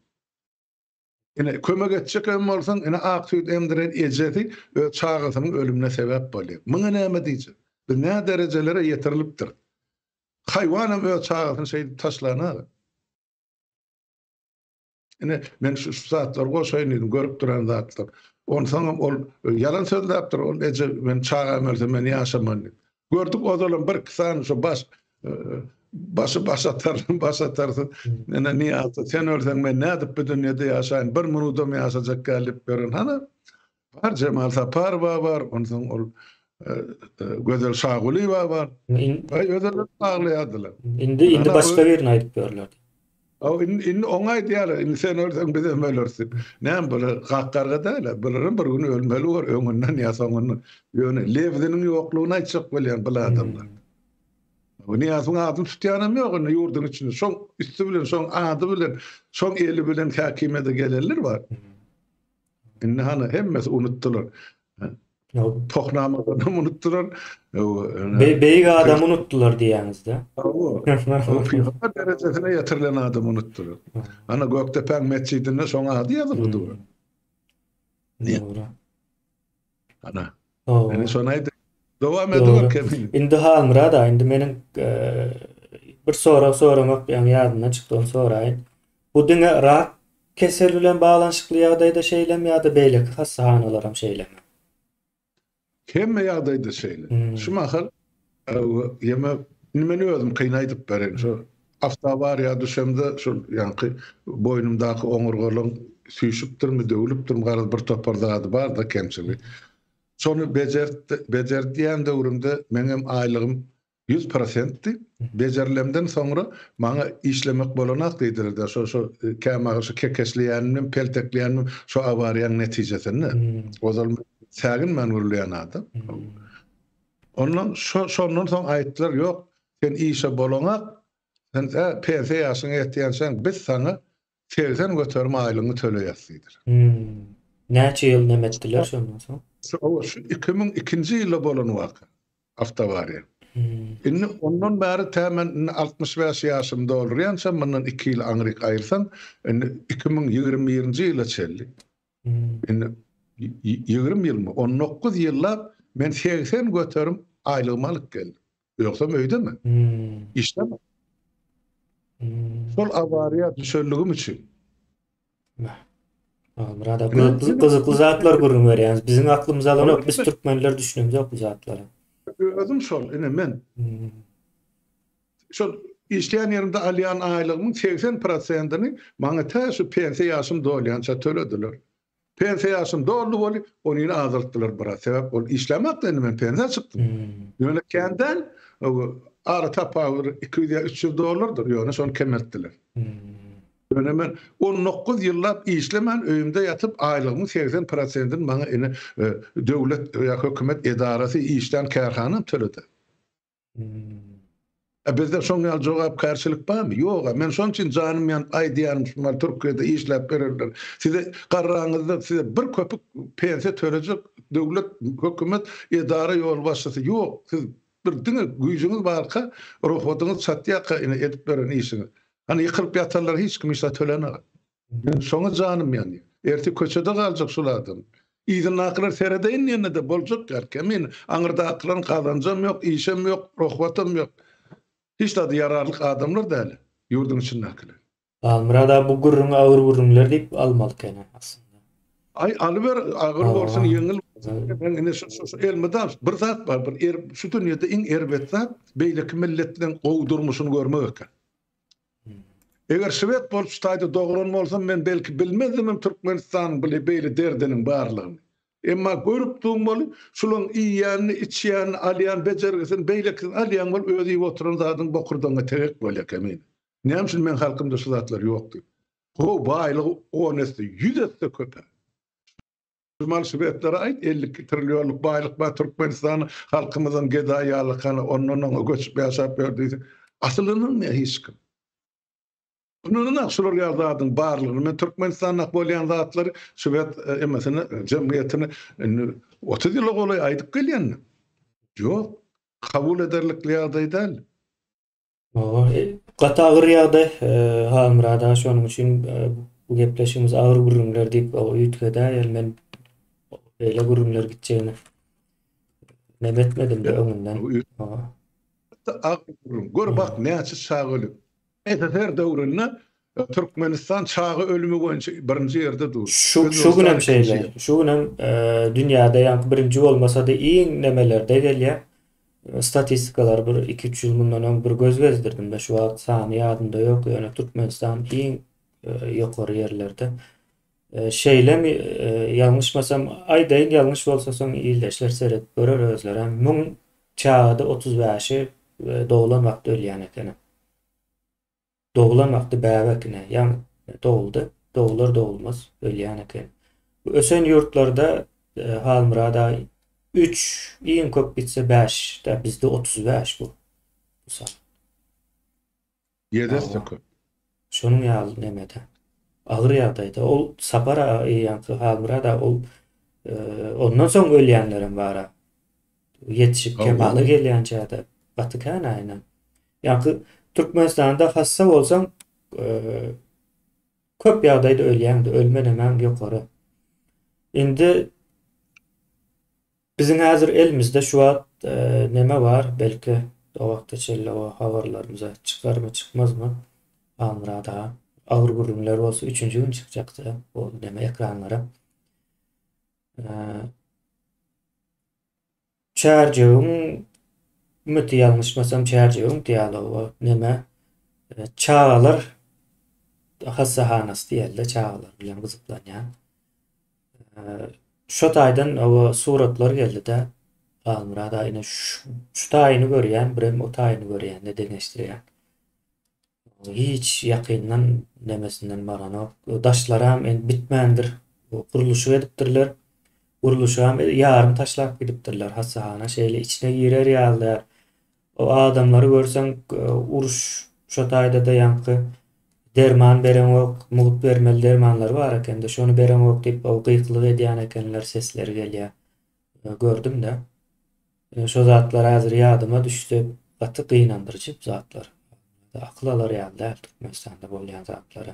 Ine, kömek etjek hem bolsaň, ine, ak süýt emdiren ejesi öz çagasynyň ölümine sebäp bolýar. Muňa näme diýjek? Biz nä derejelere ýetirilipdiris? Haýwanam öz çagasyny şeýdip taşlanok. Ine, men şu, şu zatlary goşaýyn diýdim, görüp duran zatlar. Onsoňam ol ýalan sözläpdir, ol eje, men çagam ölse men ýaşaman diýip. Gördük ozalam bir iki sany şu baş başy baş atar, baş atarsyz. Ene Niýazda sen ölseň men nädip bu dünýede ýaşaýyn, bir minudam ýaşajak däl diýip ýören hana. Bar Jemal Saparowa bar, onsoň ol Gözel Şagulyýewa bar. Aý özleri baglaýardylar. Indi indi başga birini aýdyp ýörler. Aw indi indi oňa aýdýarlar, indi sen ölseň bizem öleris diýip. Näme bular gak garga däl-ä, bularam bir gün ölmeli bor öňünden ýa soňundan. Ýöne lebziniň ýoklugyny aýtjak bolýan bul adamlar. Nyýazowyň adyny tutýanam ýok indi ýurduň içinde. Şoň üsti bilen, şoň ady bilen, şoň eli bilen häkimiýete gelenler bar. Indi hany hemmesi unutdylar. Tohnamadan hem unutdylar. Beýik adamy unutdylar diýýäňizde. Hawa. Pygamber derejesine ýetirilen adamy unutdylar. Ana Gökdepäň metjidinde şoň ady ýazylgy dur. Dogry. Ana. Indi şony aýt. Dowam ediber Kemin. Indi Halmyrat aga, indi meniň bir sorag soramak ýaňy ýadymdan çykdy, ony soraýyn. Bu diňe rak keseli bilen baglanyşykly ýagdaýda şeýlemi ýa-da beýleki hassahanalaram şeýlemi? Hemme ýagdaýda şeýle. Şu mahal ýeme indi men özüm kyn aýdyp bereýin. Şu awtoawariýa düşemde şol ýaňky boýnumdaky oňurgalyň süýşüpdirmi, döwlüpdirmi garaz bir topar zady bar-da kemçiligi. Şony bejert bejerdýän döwrümde meňem aýlygym 100 prosentdi. Bejerilemden soňra maňa işlemek bolanak diýdiler-de, şo şo kämahal şu kekeçleýänimem, peltekleýänimem şo awariýaň netijesinde. Ozal men säginmän gürleýän adam. Ondan şo şondan soň aýtdylar, ýok, sen işe bolaňak, sen tä pensiýa ýaşyňa ýetýänçäň biz saňa 80% aýlygyňy töleýäs diýdiler. Näçe ýyl neme etdiler şondan soň? Şu şu 2002-nji ýylda bolan waka. Awtowariýa. Indi ondan bäri tä men indi 65 ýaşymy doldurýançam, mundan 2 ýyl aňryk aýyrsaň, indi 2021-nji ýyla çenli. Indi 20 ýylmy, 19 ýyllap men 80% aýlygymy alyp geldim. Ýogsam öýdemi? Işleme. Şol awariýa düşenligim üçin. Myrat aga gyzykly zatlar gürrüň berýäňiz. Biziň aklymyz alanok, biz türkmenler düşünemzok bu zatlara. Özüm şol, ine men. Şol işleýän ýerimde alýan aýlygymyň 80 prosentini maňa tä şu pensiýa ýaşym dolýança tölediler. Pensiýa ýaşym doldy weli, ony ýene azaltdylar biraz. Sebäp ol işlämokdy indi men pensiýa çykdym. Ýöne kän däl, ara tapawudy 200 ýa 300 dollardyr, ýöne şony kemeltdiler. Ýöne men 19 ýyllap işlemän öýümde ýatyp aýlygymyň 80 prosentini maňa ine döwlet ýa hökümet edarasy işlän kärhanam töledi. A bizde şoň ýaly jogapkärçilik barmy? Ýog-a. Men şoň üçin janym ýanyp aýdýaryn şu mal Türkiýede işläp berenler. Size garraňyzda size bir köpük pensiýa tölejek döwlet, hökümet edara ýolbaşçysy ýok. Siz bir diňe güýjüňiz barka, ruhbadyňyz çatýarka ine edip beren işiňiz. Hany ýykylyp ýatanlara hiç kim hiç zat tölenok. Men şoňa janym ýanýar. Ertir köçede galjak şul adam. Yzyndakylar seredeýin diýende-de boljak ýaly. Kemin aňyrdakylaryň gazanjam ýok, işem ýok, ruhbatam ýok. Hiç zada ýararlyk adamlar däl ýurduň içindäkiler. Halmyrat aga bu gürrüňi agyr gürrüňler diýip almaly ekeni aslynda. Aý alyber agyr bolsun ýeňil bolsun. Men ine şu şu elmydam bir zat bar bir er şu dünýede iň erbet zat beýleki milletleň gowy durmuşyny görmek eken. Eger şwed bolup şu taýda dogran bolsam men belki bilmezdimem Türkmenistanyň bile beýle derdiniň barlygyny. Emma görüp duň bolup şulaň iýýänini içýänini alýan bejergisini beýlekisini alýaň bolup öz iýip oturan zadyň bokurdagyňa tegek bolýa kemine. Näme üçin meň halkymda şu zatlar ýok diýip. How baýlygy on esse ýüz esse köp-ä. Şumal şwedlere aýt 52 trillionlyk baýlyk bar Türkmenistanda halkymyzam gedaý ýalyk hany ondan oňa göçüp ýaşap ýör diýse asyl ynanmaýar hiç kim. Ynananok şular ýaly zadyň barlygyny men Türkmenistanda bolýan zatlary şwed emesine jemgyýetine indi 30 ýyla golaý aýdyp gelýän. Ýok kabul ederlikli ýagdaý däl. Hawa, gaty agyr ýagdaý, Halmyrat aga, şonuň üçin bu gepleşigimiz agyr gürrüňler diýip üýtgedäýeli. Men beýle gürrüňler gitjegini neme etmedim-de öňünden. Agyr gürrüň. Gör bak näçe çaga ölüp. SSR döwründe Türkmenistan çaga ölümi boýunça birinji ýerde dur. Şu şu günem şeýle. Şu günem dünýäde ýaňky birinji bolmasa-da iň nemelerde gelýär. Statistikalary bir iki-üç ýyl mundan öň bir göz gezdirdim-de, şu wagt sany ýadymda ýok, ýöne Türkmenistan iň ýokary ýerlerde. Şeýlemi, ýalňyşmasam, aýdaýyn, ýalňyş bolsa soň ildeşler seredip görer özlerem, 1000 çagada 35-i doglan wagty ölýän ekeni. Doglan wagty bäbek ine, ýaňy doguldy, doglar dogulmaz ölýän eken. Bu ösen ýurtlarda Halmyrat aga üç, iň köp gitse bäş, da bizde 35 bu. Bu san. Ýedi esse köp. Şonuň ýaly nemede. Agyr ýagdaýda. Ol Sapar aga, ýaňky Halmyrat aga ol ondan soň ölýänlerem bar-a. Ýetişip kemala gelýänçä-de gaty kän aýna. Ýaňky Türkmenistanda hassa bolsaň köp ýagdaýda ölýäň-de, ölme nemäň ýokary. Indi Biziň häzir elimizde şu wagt neme bar, belki o wagta çenli o habarlarymyza çykarmy çykmazmy Halmyrat aga. Agyr gürrüňler bolsa üçünji gün çykjakdy o neme ekranlara. Çärjewiň ümiti ýalňyşmasam Çärjewiň dialogy o neme çagalar hassahanasy diýelde çagalar bilen gyzyklanýan. Şo taýdan o suratlar geldi-de, Halmyrat aga ine şu taýyny görýän, birem o taýyny görýän-de deňeşdirýän. Hiç ýakyndan nemesinden baranok. Daşlaram indi bitmändir. Gurluşyk edipdirler. Gurluşygam ýarym taşlap gidipdirler. Hassahana şeýle içine girer ýaly däl. O adamlary görseň uruş şo taýdada ýaňky derman bereňok mugt bermeli dermanlary bar ekende şony bereňok diýip o gykylyk edýän ekenler sesleri gelýä gördümde şo zatlar häzir ýadyma düşdi gaty gynandyryjy bu zatlar akyl alar ýaly däl Türkmenistanda bolýan zatlary.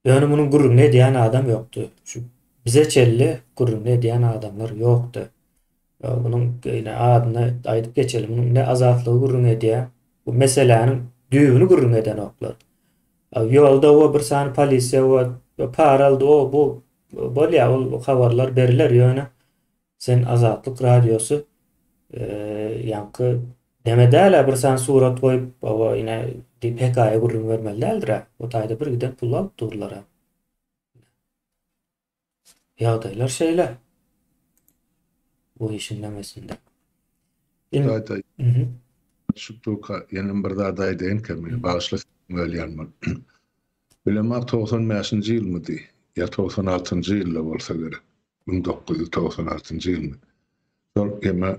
Ýöne munuň gürrüňini edýän adam ýokdy. Şu bize çenli gürrüňini edýän adamlar ýokdy. Munuň ine adyny aýdyp geçeli. Munuň ne Azatlygy gürrüň edýär. Bu meseläniň düýbüni gürrüň edenoklar. Ýolda o bir sany polisiýa o para aldy o bu bolýar ol habarlar beriler ýöne Sen Azatlyk radiosy ýaňky neme däl-ä bir sany surat goýup hawa ine diýip hekaýa gürrüň bermeli däldir-ä. O taýda bir giden pul alyp durlar-a. Ýagdaýlar şeýle. Bu işiň nemesinde. Gaýta şu tuka ýene bir zat aýdaýyn kemi bagyşla bölýän bol. Bilemok 95-nji ýylmydy ýa 96-njy ýylda bolsa gerek. 1996-njy ýylmy. Şol eme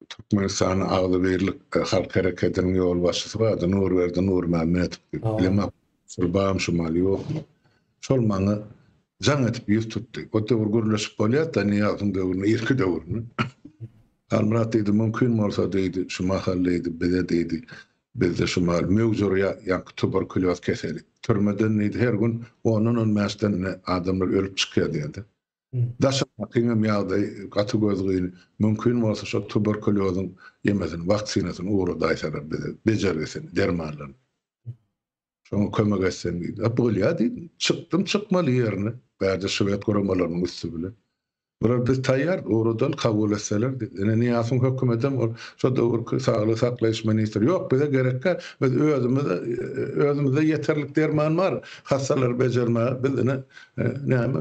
Türkmenistanyň agzybirlik halk herekediniň ýolbaşçysy bardy Nurberdi Nurmämmedow diýip. Bilemok şol barmy şu maly ýokmy. Şol maňa jaň edip ýüz tutdy. O döwür gürleşip bolýardy-da Nyýazowyň döwründe, irki döwründe. Halmyrat diýdi, mümkin bolsa diýdi, şu mahal diýdi, bize diýdi, bizde şu mahal möwj urýar, ýaňky tuberkulýoz keseli. Türmeden diýdi, her gün ondan on bäşden ine adamlar ölüp çykýar diýdi. Daşardakyňam ýagdaýy gaty gözgyny. Mümkin bolsa şo tuberkulýozyň ýemesini, waksinasyny ugradaýsalar bize, bejergisini, dermanlaryny. Şoňa kömek etseň diýdi. A bolýa diýdim. Çykdym çykmaly ýerine. Bärde şwed guramalarynyň üsti bilen. Bular biz taýýar, ugradan kabul etseler diýdi. Ine Nyýazowyň hökümetem ol şo döwürki saglygy saklaýyş ministri. Ýok bize gerek däl. Biz özümize özümizde ýeterlik derman bar hassalary bejermäge. Biz ine näme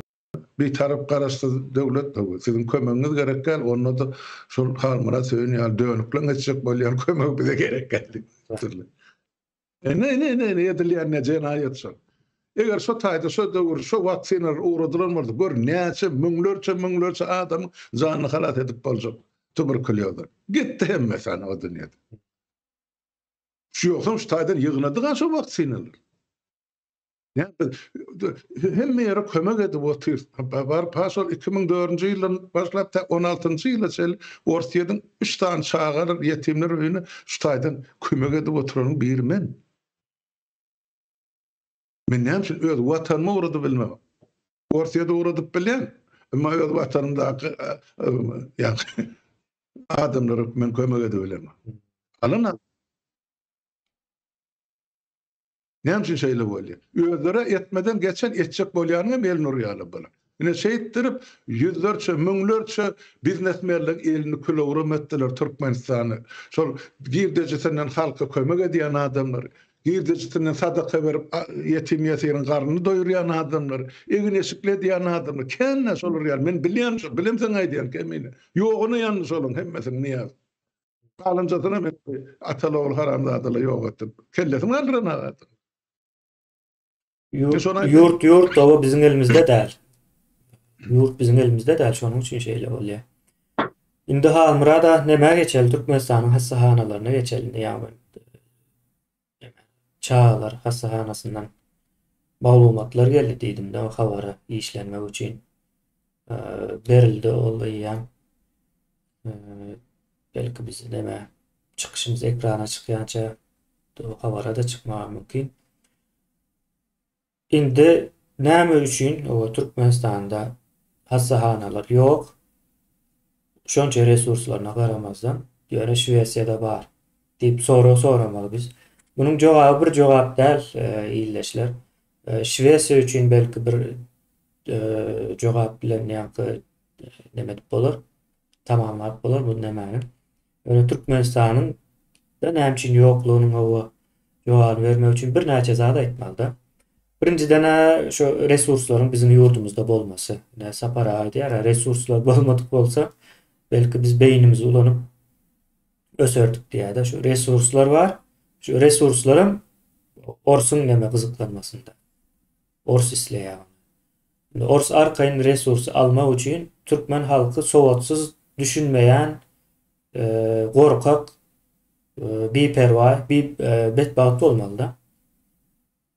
Bitarap garaşsyz döwlet siziň kömegiňiz gerek däl. Onda-da şol Halmyrat Söýün ýaly dönükleň etjek bolýan kömegi bize gerek däl diýipdirler. Ine, ine, ine, ine edilýän ne jenaýat şol. Eger şo taýda şo döwür şo waksinalar ugradylan bolsa, gör näçe müňlerçe müňlerçe adamyň janyny halas edip boljak tuberkulýozdan. Gitdi hemmesi ana o dünýede. Şu ýogsam şu taýdan ýygnadyk-a şo waksinalary. Hemme ýere kömek edip otyr. Baryp ha şol 2004-nji ýyldan başlap tä 16-njy ýyla çenli Orsýetiň 3 sany çagalar ýetimler öýüne şu taýdan kömek edip oturanyň biri men. Men näme üçin öz watanyma ugradyp bilmem? Orsýete ugradyp bilýän, emma öz watanymdaky ýa adamlara men kömek edip bilemok. Alan Näme üçin şeýle bolýar? Özleri etmeden geçen etjek bolýanyň hem elini urýarlar bular. Ine şeýtdirip ýüzlerçe, müňlerçe biznesmenleriň elini kül-owram etdiler Türkmenistany. Şol girdejisinden halka kömek edýän adamlary, girdejisinden sadaka berip ýetim-ýesiriň garnyny doýurýan adamlary, egin-eşikli edýän adamlary kän-dä şolar ýaly. Men bilýän şol, bilemsoň aýdýan kemine. Ýoguna ýandy şolaryň hemmesiniň Nyýazow. Galanjasynam etdi. Ataly ogul haramzadalar ýok etdi. Kellesini galdyran adam. Ýurt ýurt oba biziň elimizde däl. Ýurt biziň elimizde däl, şonuň üçin şeýle bolýar. Indi Halmyrada nämä geçeli? Türkmenistanyň hassahanalaryna geçeli indi ýa. çagalar hassahanasyndan maglumatlar geldi diýdim-de o habara işlenmek üçin berildi ol eýýäm belki biz neme çykyşymyz ekrana çykýança o habara da çykmagy mümkin. Indi näme üçin o Türkmenistanda hassahanalar ýok? Şonça resurslaryna garamazdan, ýöne Şwesiýada bar diýip sorag soramaly biz. Munuň jogaby bir jogap däl, ildeşler. Şwesiýa üçin belki bir jogap bilen ýaňky neme edip bolar, tamamlap bolar bu nemäni. Ýöne Türkmenistanyň da näme üçin ýoklugynyň hawa jogabyny bermek üçin birnäçe zat aýtmalyda. Birinjiden-ä şu resurslaryň biziň ýurdumyzda bolmasy. Ine Sapar aga aýdýar-a, resurslar bolmadyk bolsa, belki biz beýnimizi ulanyp öserdik diýýär-de. Şu resurslar bar. Şu resurslaram orsuň neme gyzyklanmasynda. Ors isleýär ony. Indi ors arkaýyn resursy almak üçin türkmen halky sowatsyz, düşünmeýän, gorkak, biperwaý, betbagt bolmalyda.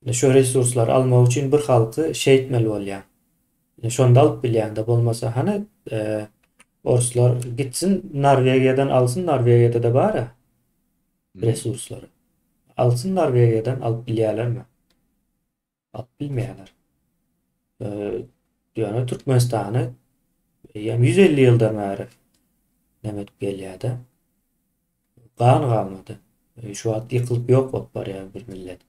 Indi şu resurslary almak üçin bir halky şeýtmeli bolýar. Indi şonda alyp bilýäňde bolmasa hany orslar gitsin Norwegiýadan alsyn Norwegiýada-da bar-a resurslary. Alsyn Norwegiýadan alyp bilýärlermi? Alyp bilmeýärler. Ýöne Türkmenistany eýýäm 150 ýyldan bäri näme edip gelýär-de. Gan galmady. Şu wagt ýykylyp ýok bolup barýar bir millet.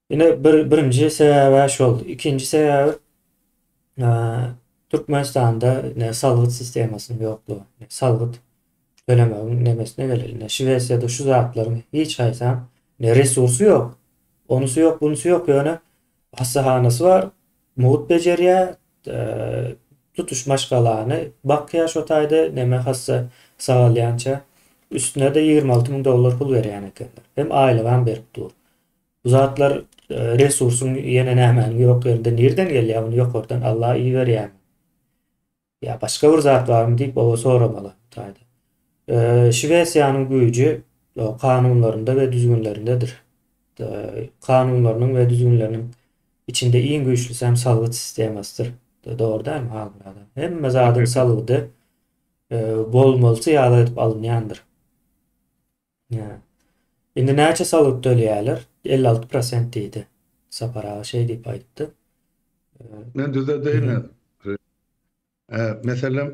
Ine bir birinji sebäbi şol. Ikinji sebäbi Türkmenistanda ne salgyt sistemasynyň ýoklugy. Salgyt tölemegiň nemesine geleli. Ine Şwesiýada şu zatlaryň hiç haýsam ne resursy ýok. Onusy ýok, bunusy ýok, ýöne hassahanasy bar, mugt bejerýär, tutuş maşgalany bakýar şo taýda, neme hassa sagalýança. Üstüne-de 26 müň dollar pul berýän ekenler. Hem aýlygam berip dur. Bu zatlar resursyň ýene nämäniň ýok ýerinde nirden gelýär, muny ýokardan Allah iberýärmi? Ýa başga bir zat barmy diýip oba soramaly bu taýda. Şwesiýanyň güýji kanunlarynda we düzgünlerindedir. Kanunlarynyň we düzgünleriniň içinde iň güýçlüsi hem salgyt sistemasydyr. Dogry dälmi Halmyrat? Hemme zadyň salgydy bolmalysy ýaly edip alynýandyr. Indi näçe salgyt töleýärler? 56 prosent diýdi. Sapar aga şeý diýip aýtdy. Men düzedeýin. Meselem,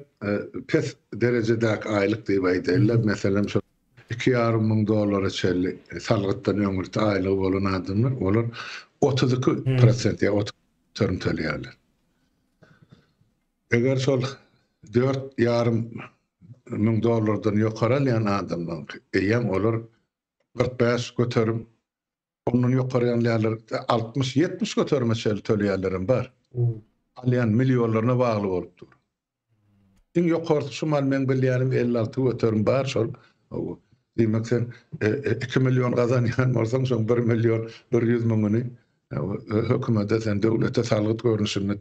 pes derejedäki aýlyk diýip aýdaýynlar. Meselem, şol 2,5 müň dollara çenli salgytdan öňürti aýlygy bolan adamlar, olar 32 prosent ýa 30 göterim töleýärler. Eger şol 4,5 müň dollardan ýokary alýan adamlaryňky, eýýäm olar 45 göterim, ondan ýokary alýanlar 60-70 göterime çenli töleýänlerem bar. Alýan millionlaryna bagly bolup dur. Iň ýokarsy şu mal meň bilýänim 56 göterim bar şol. Diýmek sen 2 million gazanýan bolsaň, şoň 1 million 100 müňüni hökümete sen döwlete salgyt görnüşinde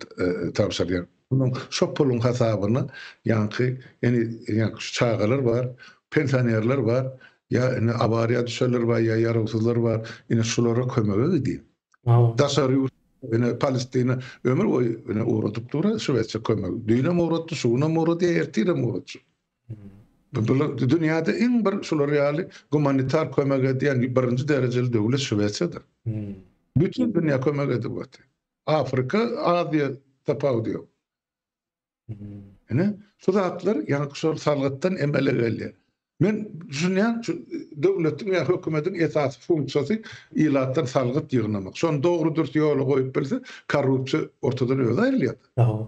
tabşyrýaň. Munuň şo puluň hasabyna ýaňky ýani ýaňky şu çagalar bar, pensionerler bar, ýa ine awariýa düşenler bar, ýa ýarawsyzlar bar, ine şulara kömege gidýär. Daşary ýurt ine Palestina ömür boýy ine ugradyp dur Şwesiýa kömegi. Düýnem ugratdy, şu günem ugradýar, ertirem ugratjak. Bular dünýäde iň bir şular ýaly gumanitar kömek edýän birinji derejeli döwlet Şwesiýadyr. Bütin dünýä kömek edip otyr. Afrika, Aziýa tapawudy ýok. Ine, şu zatlar ýaňky şol salgytdan emele gelýär. Men düşünýän, şu döwletiň ýa hökümetiň esasy funksiýasy ilatdan salgyt ýygnamak. Şony dogry-dürs ýola goýup bilse, korrupsiýa ortadan özi aýrylýar.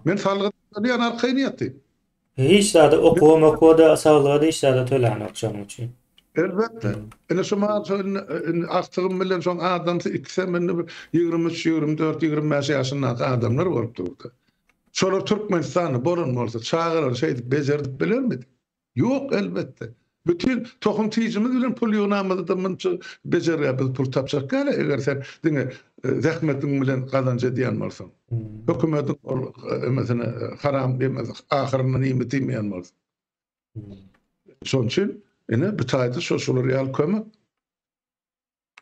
Men salgyt alýan arkaýyn ýatyn. Hiç zada okuwa mokuwa-da saglyga-da hiç zada tölänok şonuň üçin. Elbetde. Ine şu mal şo indi indi agtygym bilen şoň adamsy ikisem indi bir 23, 24, 25 ýaşyndaky adamlar bolup durdy. Şolar Türkmenistanda bolan bolsa çagalary şeýdip bejerdip bilermidi? Ýok elbetde. Bütin tohum tijimiz bilen pul ýygnamyzda munça bejergä biz pul tapjak däl eger sen diňe zähmetiň bilen gazanç edýän bolsaň. Hökümetiň ol emesine haram emesi ahyryndan iýmit iýmeýän bolsaň. Şonuň üçin ine bu taýda şo şular ýaly kömek.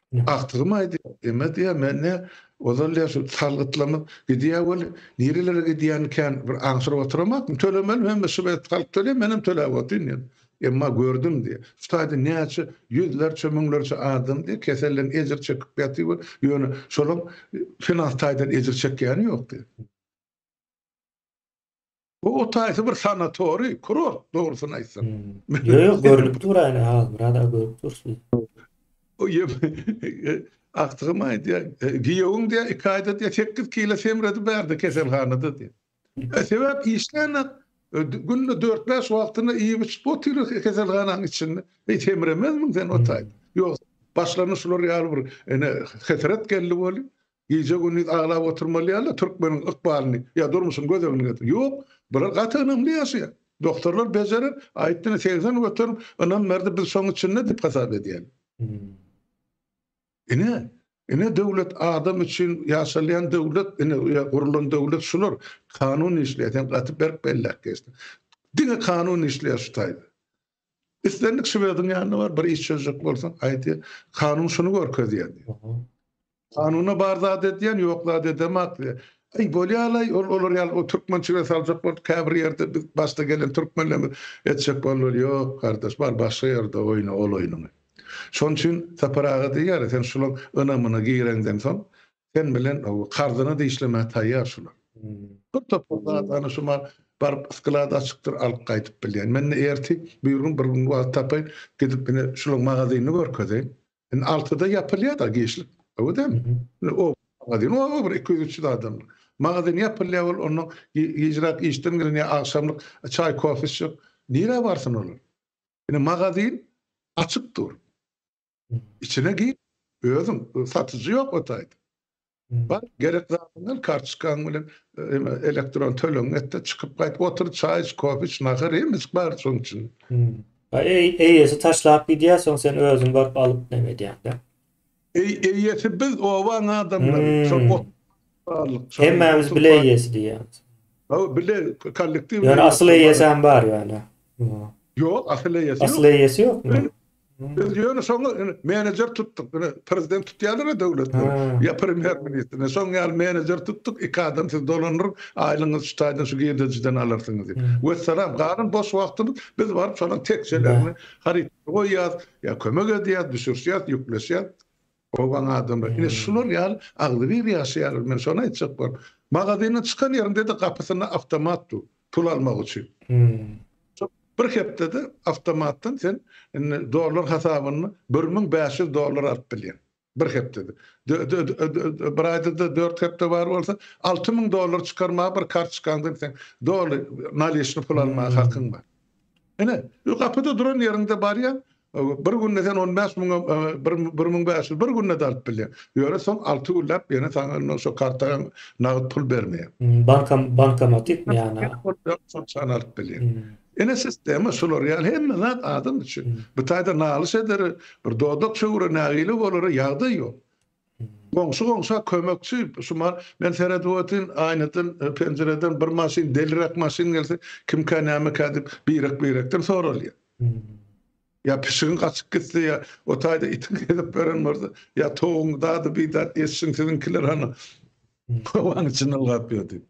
Agtygym aýdýar, Eme diýýär, men ne, ozal diýýär, şu salgytlamyz gidýär weli, nirelere gidýänini kän bir aňşyryp oturamokmy, tölemeli hemme şwed halk töleýär, menem töläp otyryn diýýär. Emma gördüm diýýär, şu taýda näçe ýüzlerçe, müňlerçe adam diýýär, keselden ejir çekip ýatyr, ýöne şolaň finans taýdan ejir çekýäni ýok diýýär. Bu o taýsy bir sanatoriý, kurort, dogrusyny aýtsak. Hmm. Ýok, ýok, görnüp dur aýna, Halmyrat aga görüp dursun. O agtygym aýdýar, e, giýewiň diýýär, iki aýda diýýär, 8 kilo semredi bärde keselhanada diýýär. E, sebäp işlänok, e, günde 4-5 wagtyna iýip içip otyr keselhananyň içinde. Eý, semremezmiň sen o taýda? Ýogsa başlaryna şular ýaly bir ene hesret geldi weli. Gije-gündiz aglap oturmaly ýaly türkmeniň ykbalyny ýa durmuşyny göz öňüne getir. Ýok, bular gaty ynamly ýaşaýar. Doktorlar bejerer, aýtdyny 80% ynam berdi, biz şoň içinde diýip hasap edýän. Ine, ine döwlet adam üçin ýaşalýan döwlet, ine gurlan döwlet şular. Kanun işleýär, sen gaty berk belläp geçdiň. Diňe kanun işleýär şu taýda. Islendik şwediň ýanyna bar, bir iş çözjek bolsaň, aýdýar, kanun şuny görkezýär diýýär. Kanuna bar zat edýän, ýok zat edemak diýýär. Aý, bolýar-laý, ol olar ýaly o türkmençilige saljak bolup, käbir ýerde biz başda gelen türkmenlerimiz etjek boldular, ýok, gardaş, bar başga ýerde oýna ol oýnuňy. Şonuň üçin Sapar aga diýýär, sen şulaň ynamyna gireňden soň, Sen bilen karzyna da işlemäge taýýar şular. Bir topar zat ana şu mal baryp sklad açykdyr alyp gaýdyp bilýän. Men erti bir gün bir gün wagt tapaýyn gidip ine şulaň magazynyny görkezeýin. Indi altyda ýapylýar da giçlik. Öwü dämi? O magazin o bir 200-300 adamlyk. Magazin ýapylýar ol ondan gijräk işden gelen ýa agşamlyk çaý kofe içjek. Nirä barsyn olar? Ine magazin açyk dur. Içine gir, özüň, satyjy ýok o taýda. Bar, gerek zadyňy al, kartoçkaň bilen elektron tölegiňi et-de, çykyp gaýt, otur, çaý iç, kofe iç, nahar, hemmesi bar şoň içinde. Eýesi taşlap gidýär, soň sen özüň baryp alyp neme edýäň-dä? Eýesi biz, obaň adamlary. Şol ot barlyk. Hemmämiz bile eýesi diýýäňiz. Hawa, bile, kollektiw. Ýöne asyl eýesi hem bar ýöne. Ýok, asyl eýesi ýok. Asyl eýesi ýokmy? Biz ýöne şoňa menejer tutduk. Ine prezident tutýarlar-a döwletler. Ýa premýer ministr. Ine şoň ýaly menejer tutduk. Iki adam siz dolandyryň, aýlygyňyzy şu taýdan şu girdejiden alarsyňyz diýip. Wessalam. Galan boş wagtymyz biz baryp şolaň tekjelerini, harytlary goýýas, ýa kömek edýäs, düşürişýäs, ýükleşýäs. Obaň adamlary. Ine şular ýaly agzybir ýaşaýarlar. Men şony aýtjak boldum. Magazinden çykan ýeriňde-de gapysynda awtomat dur, pul almak üçin. Bir hepdede awtomatdan sen indi dollar hasabynda 1500 dollar alyp bilýäň. Bir hepdede. Bir aýda-da 4 hepde bar bolsa, 6000 dollar çykarmaga bir kartoçkaňdan sen doly naliçny pul almaga hakyň bar. Ine, gapyda duran ýeriňde barýaň, bir günde sen on bäş müňe, bir 1500 bir günde-de alyp bilýäň. Ýöne soň alty günläp ýene saňa indi şo kartaňa nagt pul bermeýär. Banka, bankomatikmi ýa-da? Şonçany alyp bilýäň. Ine sistema şular ýaly hemme zat adam üçin. Bu taýda nalyş edere, bir dodak çöwre nägile bolara ýagdaý ýok. Goňşy goňşa kömekçi, şumal men seredip otyryn, aýnadan, penjireden bir maşyn, deliräk maşyn gelse, kimkä, nämekä diýip, birek-birekden soralýar. Ýa pişigiň gaçyp gitse, ýa o taýda itiň gezip beren bolsa, ýa towugyň dady bidat eşşiň siziňkiler hany howanyň içinde ylgap ýör diýip.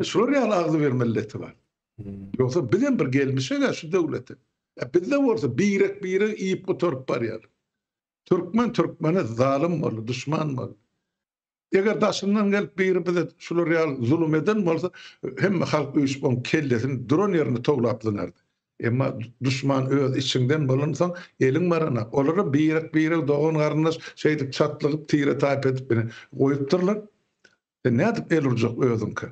Şular ýaly agzybir milleti bar. Ýogsa bizem bir gelmişek-ä şu döwlete. Bizde bolsa birek-biregi iýip gutaryp barýar. Türkmen türkmene zalym boldy, duşman boldy. Eger daşyndan gelip biri bize şular ýaly zulum eden bolsa, hemme halk üýşüp oň kellesini duran ýerinde towlap zyňardy. Emma duşman öz içiňden bolansoň eliň baranak. Olara birek-birek dogan-garyndaş şeýdip çatlygyp tire-taýpa edip ine goýupdyrlar. Sen nädip el urjak özüňkä?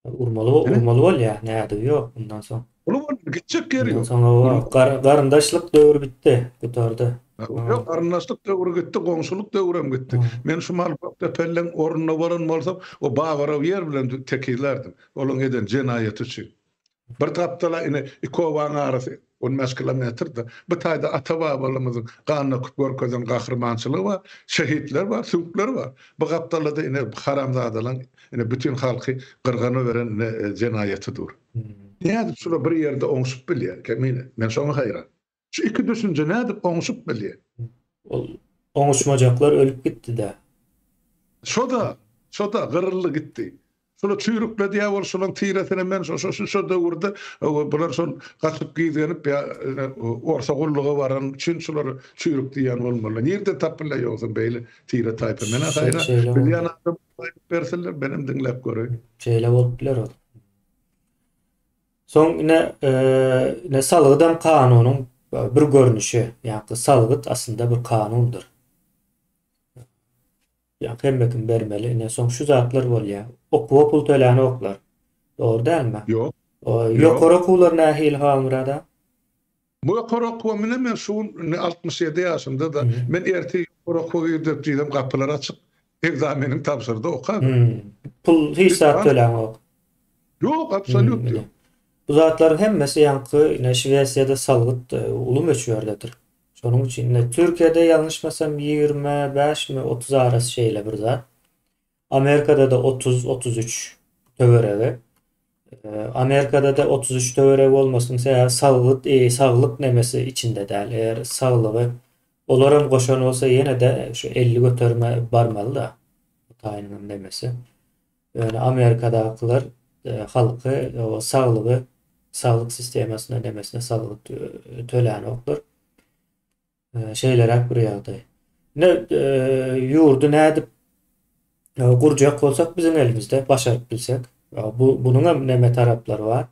Urmaly, urmaly bolýar, nädigi ýok bundan soň. Uly bolýar, gitjek ýeri ýok. Soň gar, garyndaşlyk döwri bitdi, gutardy. Ýok, garyndaşlyk döwri gitdi, goňşulyk döwrem gitdi. Men şu mal Gökdepelleň ornunda bolan bolsam, o Babaraw ýer bilen tekizlärdim, olaň eden jenaýaty üçin. Bir gapdala ine iki obaň arasy on bäş kilometrde. Bu taýda ata-babalarymyzyň gan döküp görkezen gahrymançylygy bar, şehitler bar, süňkleri bar. Bu gapdalada ine haramzadalaň ine bütin halky gyrgana beren ine jenaýaty dur. Nädip şular bir ýerde oňşup bilýär, Kemine? Men şoňa haýran. Şu iki düşünje nädip oňşup bilýär? Ol oňuşmajaklar ölüp gitdi-dä. Şo-da, şo-da gyryldy gitdi. Şolar çüýrükledi ýa bol şolaň tiresine men şo şo şo döwürde bular şol gaçyp gizlenip ýa orsa gulluga baran üçin şular çüýrük diýýän bolmaly. Nirden tapylýar ýogsam beýle tire taýpa. Men-ä haýran. Bilýän adam aýdyp bersinler menem diňläp göreýin. Şeýle bolup biler ol. Soň ine ine salgydam kanunyň bir görnüşi. Ýa-da salgyt aslynda bir kanundyr. Ýa hemme kim bermeli. Ine soň şu zatlar bolýar. Okuwa pul tölänoklar. Dogry dälmi? Ýok. Ýokary okuwlar nähili Halmyrat aga? Bu ýokary okuwa mine men şu gün indi 67 ýaşymda-da men ertir ýokary okuwa girjek diýsem gapylar açyk. Ekzameniň tabşyrdy okap. Pul hiç zat töläňok. Ýok, absolýut ýok. Bu zatlaryň hemmesi ýaňky ine Şwesiýada salgyt uly möçberdedir. Şonuň üçin ine Türkiýede ýalňyşmasam 25 mi 30 arasy şeýle bir zat. Amerikada-da 30, 33 töweregi. Amerikada-da 33 töweregi bolmasynyň sebäbi salgyt, e, saglyk nemesi içinde däl. Eger saglygy olaram goşan bolsa ýene-de şu 50 göterime barmaly-da. Bu taýynyň nemesi. Ýöne Amerikadakylar halky o saglygy saglyk sistemasyna nemesine salgyt tölänoklar. Şeýleräk bir ýagdaý. Ine ýurdy nädip gurjak bolsak biziň elimizde başaryp bilsek. Bu bunuň hem neme taraplary bar.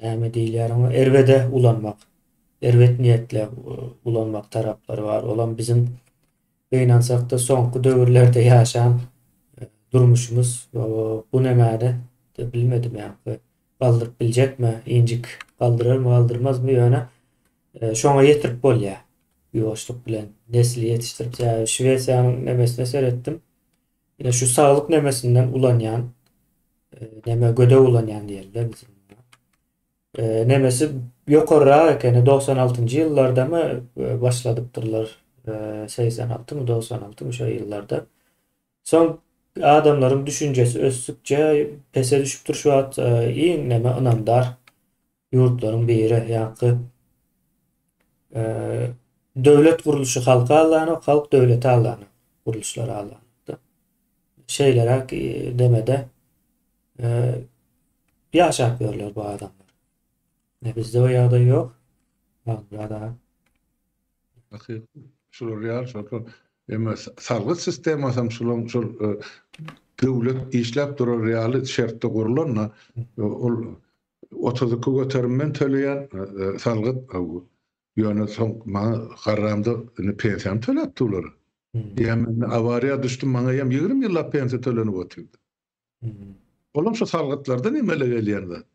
Näme diýilýär oňa? Erbede ulanmak. Erbet niýetle ulanmak taraplary bar. Olam biziň gynansakda soňky döwürlerde ýaşan durmuşymyz bu nemäni bilmedim ýa galdyryp biljekmi, injik galdyrarmy, galdyrmazmy ýöne şoňa ýetirip bolýar. Ýuwaşlyk bilen nesli ýetişdirip, sebäbi Şwesiýanyň nemesine seretdim. Ine şu saglyk nemesinden ulanýan neme gödek ulanýan diýeli-de biz. Nemesi ýokarrak ekeni 96-njy ýyllardamy başladypdyrlar. 86 my 96 my şo ýyllarda. Soň adamlaryň düşünjesi ösdükçe pese düşüpdir şu wagt iň neme ynamdar ýurtlaryň biri ýaňky döwlet gurluşy halky aldanok, halk döwleti aldanok, gurluşlary aldanokda. Şeýleräk demede ýaşap ýörler bu adamlar. Ne bizde o ýagdaý ýok. Alhamdulillah. Şular ýaly şol emma salgyt sistemasy hem şulaň şol döwlet işläp durar ýaly şertde gurlan-da ol 32 göterimden töleýän salgyt ýöne soň maňa garramda indi pensiýamy töläpdi olar. Ýa men awariýa düşdüm maňa hem 20 ýyllap pensiýa tölenip otyrdy. Olam şu salgytlardan emele gelýän zat.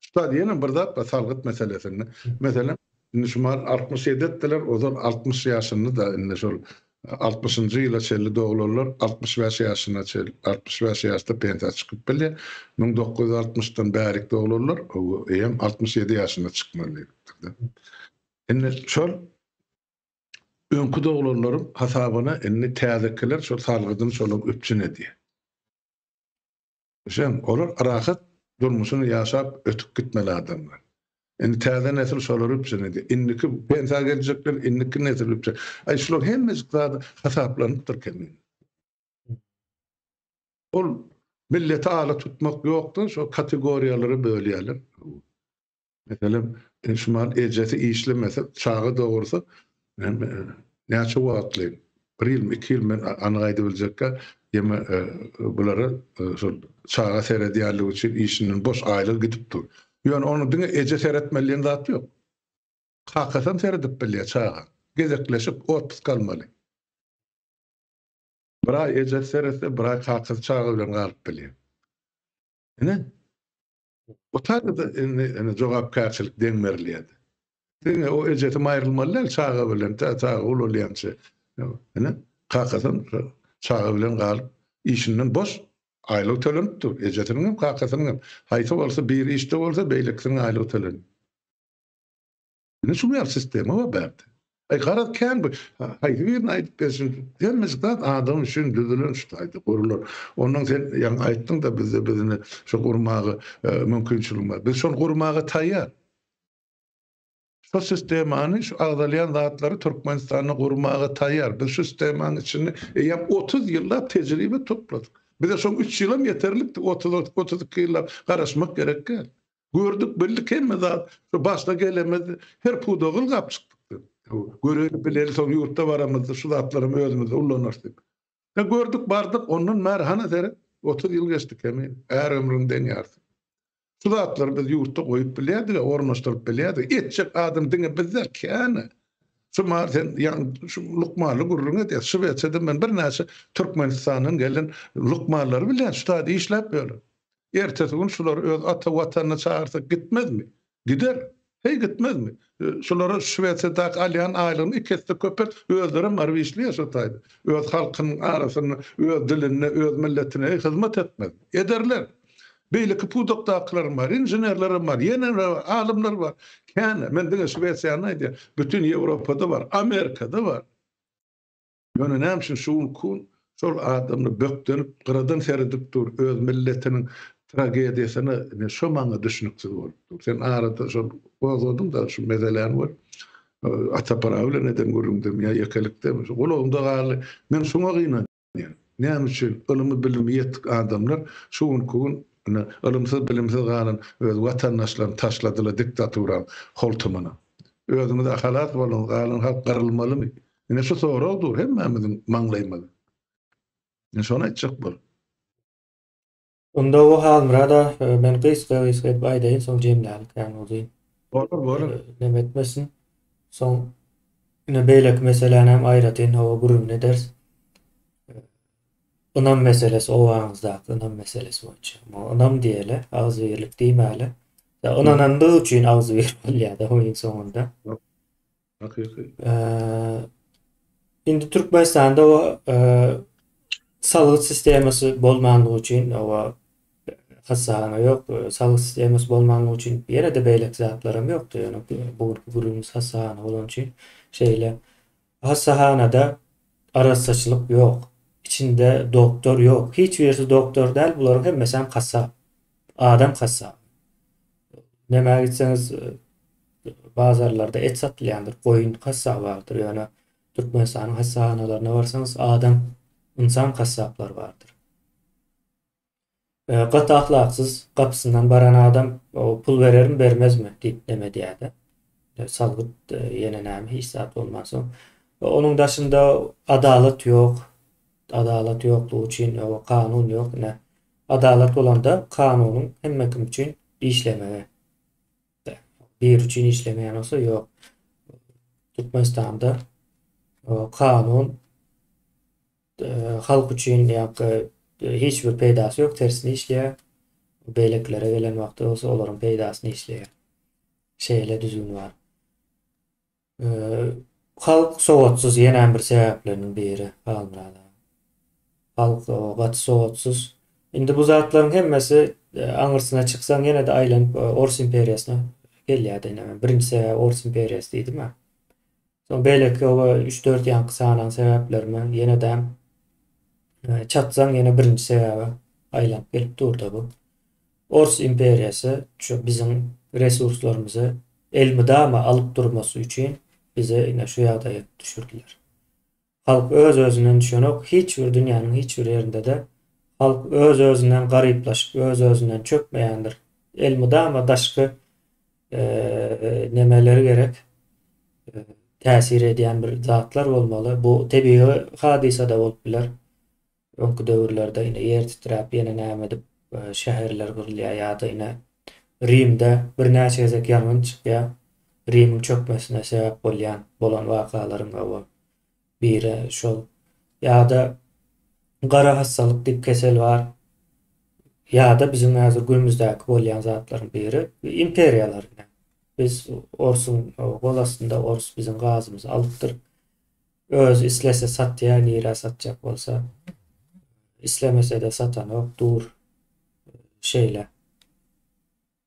Şu ýene bir zat bar salgyt meselesinde. Meselem, indi şu mal 67 etdiler, ozal 60 ýaşynda-da indi şol 60-njy ýyla çenli doglanlar 65 ýaşyna çenli, 65 ýaşda pensiýa çykyp bilýär. 1960-dan bärik doglanlar eýýäm 67 ýaşynda çykmaly diýipdir-de. Indi şol öňki doglanlaryň hasabyna indi täzekiler şol salgydyny şolar üpjün edýär. Düşen, olar rahat durmuşyny ýaşap ötüp gitmeli adamlar. Indi täze nesil şolary üpjün edýär. Indiki pensiýa geljekler indiki nesil üpjün. Aý şular hemmejik zady hasaplanypdyr kemine. Ol milleti ala tutmak ýokdur, şo kategoriýalara bölýärler. Meselem, şu mahal ejesi işlemese, çaga dogursa, näçe wagtly, bir ýylmy, iki ýylmy, men anyk aýdybiljekkä, ýeme bulara şol çaga seredýänligi üçin işinden boş aýlygy gidip dur. Ýöne ony diňe eje seretmeli diýen zat ýok. Kakasam seredip bilýär çaga. Gezekleşip otpusk almaly. Bir aý ejesi seretse, bir aý kakasy çaga bilen galyp bilýär. Ine, O taýda-da indi indi jogapkärçilik deň berilýärdi. Diňe o ejesem aýrylmaly däl çaga bilen, tä çaga ulalýança. Ine, kakasam çaga bilen galyp, işinden boş, aýlygy tölenip dur. Ejesiniň hem, kakasynyň hem. Haýsy bolsa biri işde bolsa, beýlekisiniň aýlygy tölenýär. Ine şuň ýaly sistema bar bärde. Aý garaz kän bu haýsy birini aýdyp bersin hemmesi zat adam üçin düzülen şu taýda gurulan. Ondan sen ýaňy aýtdyň-da bizde biz indi şo gurmaga mümkinçiligimiz bar. Biz şony gurmaga taýýar. Şu sistemany, şu agzalýan zatlary Türkmenistanda gurmaga taýýar. Biz şu sistemanyň içinde eýýäm 30 ýyllap tejribe topladyk. Bize şoň üç ýylam ýeterlikdi, 30-32 ýyllap garaşmak gerek däl. Gördük, bildik hemme zat. Şu başda gelemizde her pudagy ylgap çykdyk biz. Göreli, bileli, soň ýurtda baramyzda şu zatlaram özümizde ullanarys diýip. E gördük, bardyk, ondan bäri hana seret, 30 ýyl geçdi kemi, är ömrüň deň ýarysy. Şu zatlary biz ýurtda goýup bilýärdik, ornaşdyryp bilýärdik. Etjek adam diňe biz däl, kän. Şu mar sen ýaňy şu lukmanly gürrüň edýär. Şwesiýada men birnäçe Türkmenistandan gelen lukmanlary bilýän, şu taýda işläp ýörler. Ertesi gün şulary öz ata watanyna çagyrsak gitmezmi? Gider. Heý gitmezmi? Şulara Şwesiýadaky alýan aýlygyny iki esse köpelt, özlerem baryp işleýär şo taýda. Öz halkynyň arasynda, öz dilinde, öz milletine heý hyzmat etmezmi? Ederler. Beýleki pudakdakylaram bar, inženerlerem bar, ýene bar, alymlar bar. Kän, men diňe Şwesiýany aýdýan, bütin Ýewropada bar, Amerikada bar. Ýöne näme üçin şu günki gün şol adamlar bökdenip, gyradan seredip dur öz milletiniň tragediýasyna, ine şo maňa düşnüksiz bolup dur. Sen arada şol gozgadyň-da şu meseläni we Ata Pyragy bilen eden gürrüňdemi ýa ýekelikdemi, şu gulagymda galdy. Men şoňa gynanýan. Näme üçin ylymy-bilimi ýetik adamlar şu günki gün ine ylymsyz-bilimsiz galan öz watandaşlaryny taşladylar diktaturaň holtumyna. Özüňiz-ä halas bolduňyz, galan halk gyrylmalymy? Ine şu sorag dur hemmämiziň maňlaýymyzda. Ine şony aýtjak bolup. Onda o Halmyrada men gysga gysga edip aýdaýyn soň jemlälik ýagny uzyn. Bolar bolar. Neme etmesin. Soň ine beýleki meseläni hem aýratyn hawa gürrüňini ederis. Ynam meselesi obaňyzdaky ynam meselesi boýunça. Ynam diýeli, agzybirlik diýmäli. Ynanandygy üçin agzybir bolýar-da oýun soňunda. Hakyky. Indi Türkmenistanda o salgyt sistemasy bolmanlygy üçin o hassahana ýok, salgyt sistemasy bolmanlygy üçin ýene-de beýleki zatlaram ýokdy, ýöne bu günki gürrüňimiz hassahana bolany üçin şeýle. Hassahanada arassaçylyk ýok, içinde doktor ýok, hiç birisi doktor däl, bularyň hemmesem kassap, adam kassaby. Nämä gitseňiz bazarlarda et satylýandyr, goýun kassaby bardyr, ýöne Türkmenistanyň hassahanalaryna barsaňyz adam, ynsan kassaplary bardyr. Gaty ahlaksyz gapysyndan baran adam pul berermi bermezmi diýip neme diýýärdi. Salgyt ýene näme hiç zat bolmansoň. Onuň daşynda adalat ýok. Adalat ýoklugy üçin kanun ýok. Ine adalat bolanda kanunyň hemme kim üçin işlemegi. Biri üçin işlemeýän bolsa ýok. Türkmenistanda kanun halk üçin ýa-da hiç bir peýdasy ýok, tersine işleýär. Beýlekilere gelen wagty bolsa olaryň peýdasyna işleýär. Şeýle düzgün bar. Halk sowatsyz ýenäm bir sebäpleriniň biri Halmyrat aga. Halk gaty sowatsyz. Indi bu zatlaryň hemmesi aňyrsyna çyksaň ýene-de aýlanyp Ors imperiýasyna gelýär-de ine men birinji sebäbi Ors imperiýasy diýdim-ä. Soň beýleki oba üç-dört ýaňky sanan sebäplerime ýene-de çatsaň ýene birinji sebäbe aýlanyp gelip dur-da bu. Ors imperiýasy şu biziň resurslarymyzy elmydama alyp durmasy üçin bizi ine şu ýagdaýa düşürdiler. Halk öz-özünden düşenok, hiç bir dünýäniň hiç bir ýerinde-de halk öz-özünden garyplaşyp, öz-özünden çökmeýändir. Elmydama daşky nemeleri gerek, täsir edýän bir zatlar bolmaly. Bu tebigy hadysa-da bolup biler. Öňki döwürlerde ine ýer titräp ýene näme edip şäherler gurulýar ýa-da ine Rimde birnäçe gezek ýangyn çykýar. Rimiň çökmesine sebäp bolýan bolan wakalaryň hawa biri şol. Ýa-da gara hassalyk diýip kesel bar. Ýa-da biziň häzir günümizdäki bolýan zatlaryň biri imperiýalar ine. Biz orsuň gol astynda ors biziň gazymyzy alypdyr. Özi islese satýar nirä satjak bolsa. Islemesede satanok dur. Şeýle.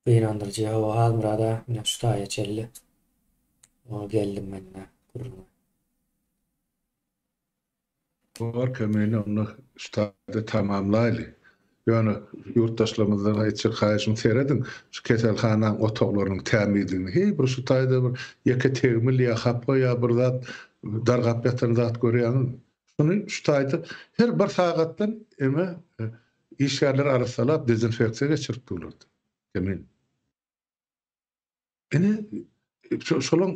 Gynandyryjy hawa Halmyrada ine şu taýa çelli. Oňa geldim men ine gürrüňe. Bor Kemine onda şu taýda tamamlaýly. Ýöne ýurtdaşlarymyzdan aýtjak haýyşym serediň şu keselhanaň otaglarynyň tämizligini. Heý bir şu taýda bir ýeke tegmil ýa hapa ýa bir zat dargap ýatan zat görýäňizmi? Şuny şu taýda her bir sagatdan eme işgärler arassalap dezinfeksiýa geçirip durlardy. Emin. Ine şolaň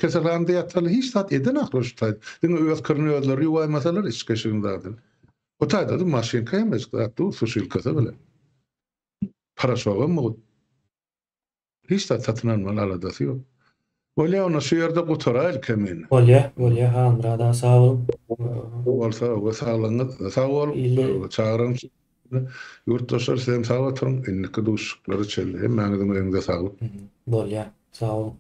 keselhanada ýatsalar hiç zat edenaklar şu taýda. Diňe öz kirini özleri ýuwaýmasalar içki eşigini zadyny. O taýda-da maşynka hemmejik zat dur, suşilkasy bilen. Paraşogam mugt. Hiç zat satyn almaly aladasy ýok. Bolýa onda şu ýerde gutaraýyl kemini. Bolýa, bolýa Halmyrat aga sag boluň. Bolsa saglygyňyz sag boluň. Çagyran üçin Ýurtdaşlar sizem sag oturyň indiki duşuşyklara çenli hemmäňiziň öýüňize saglyk. Bolýa sag boluň.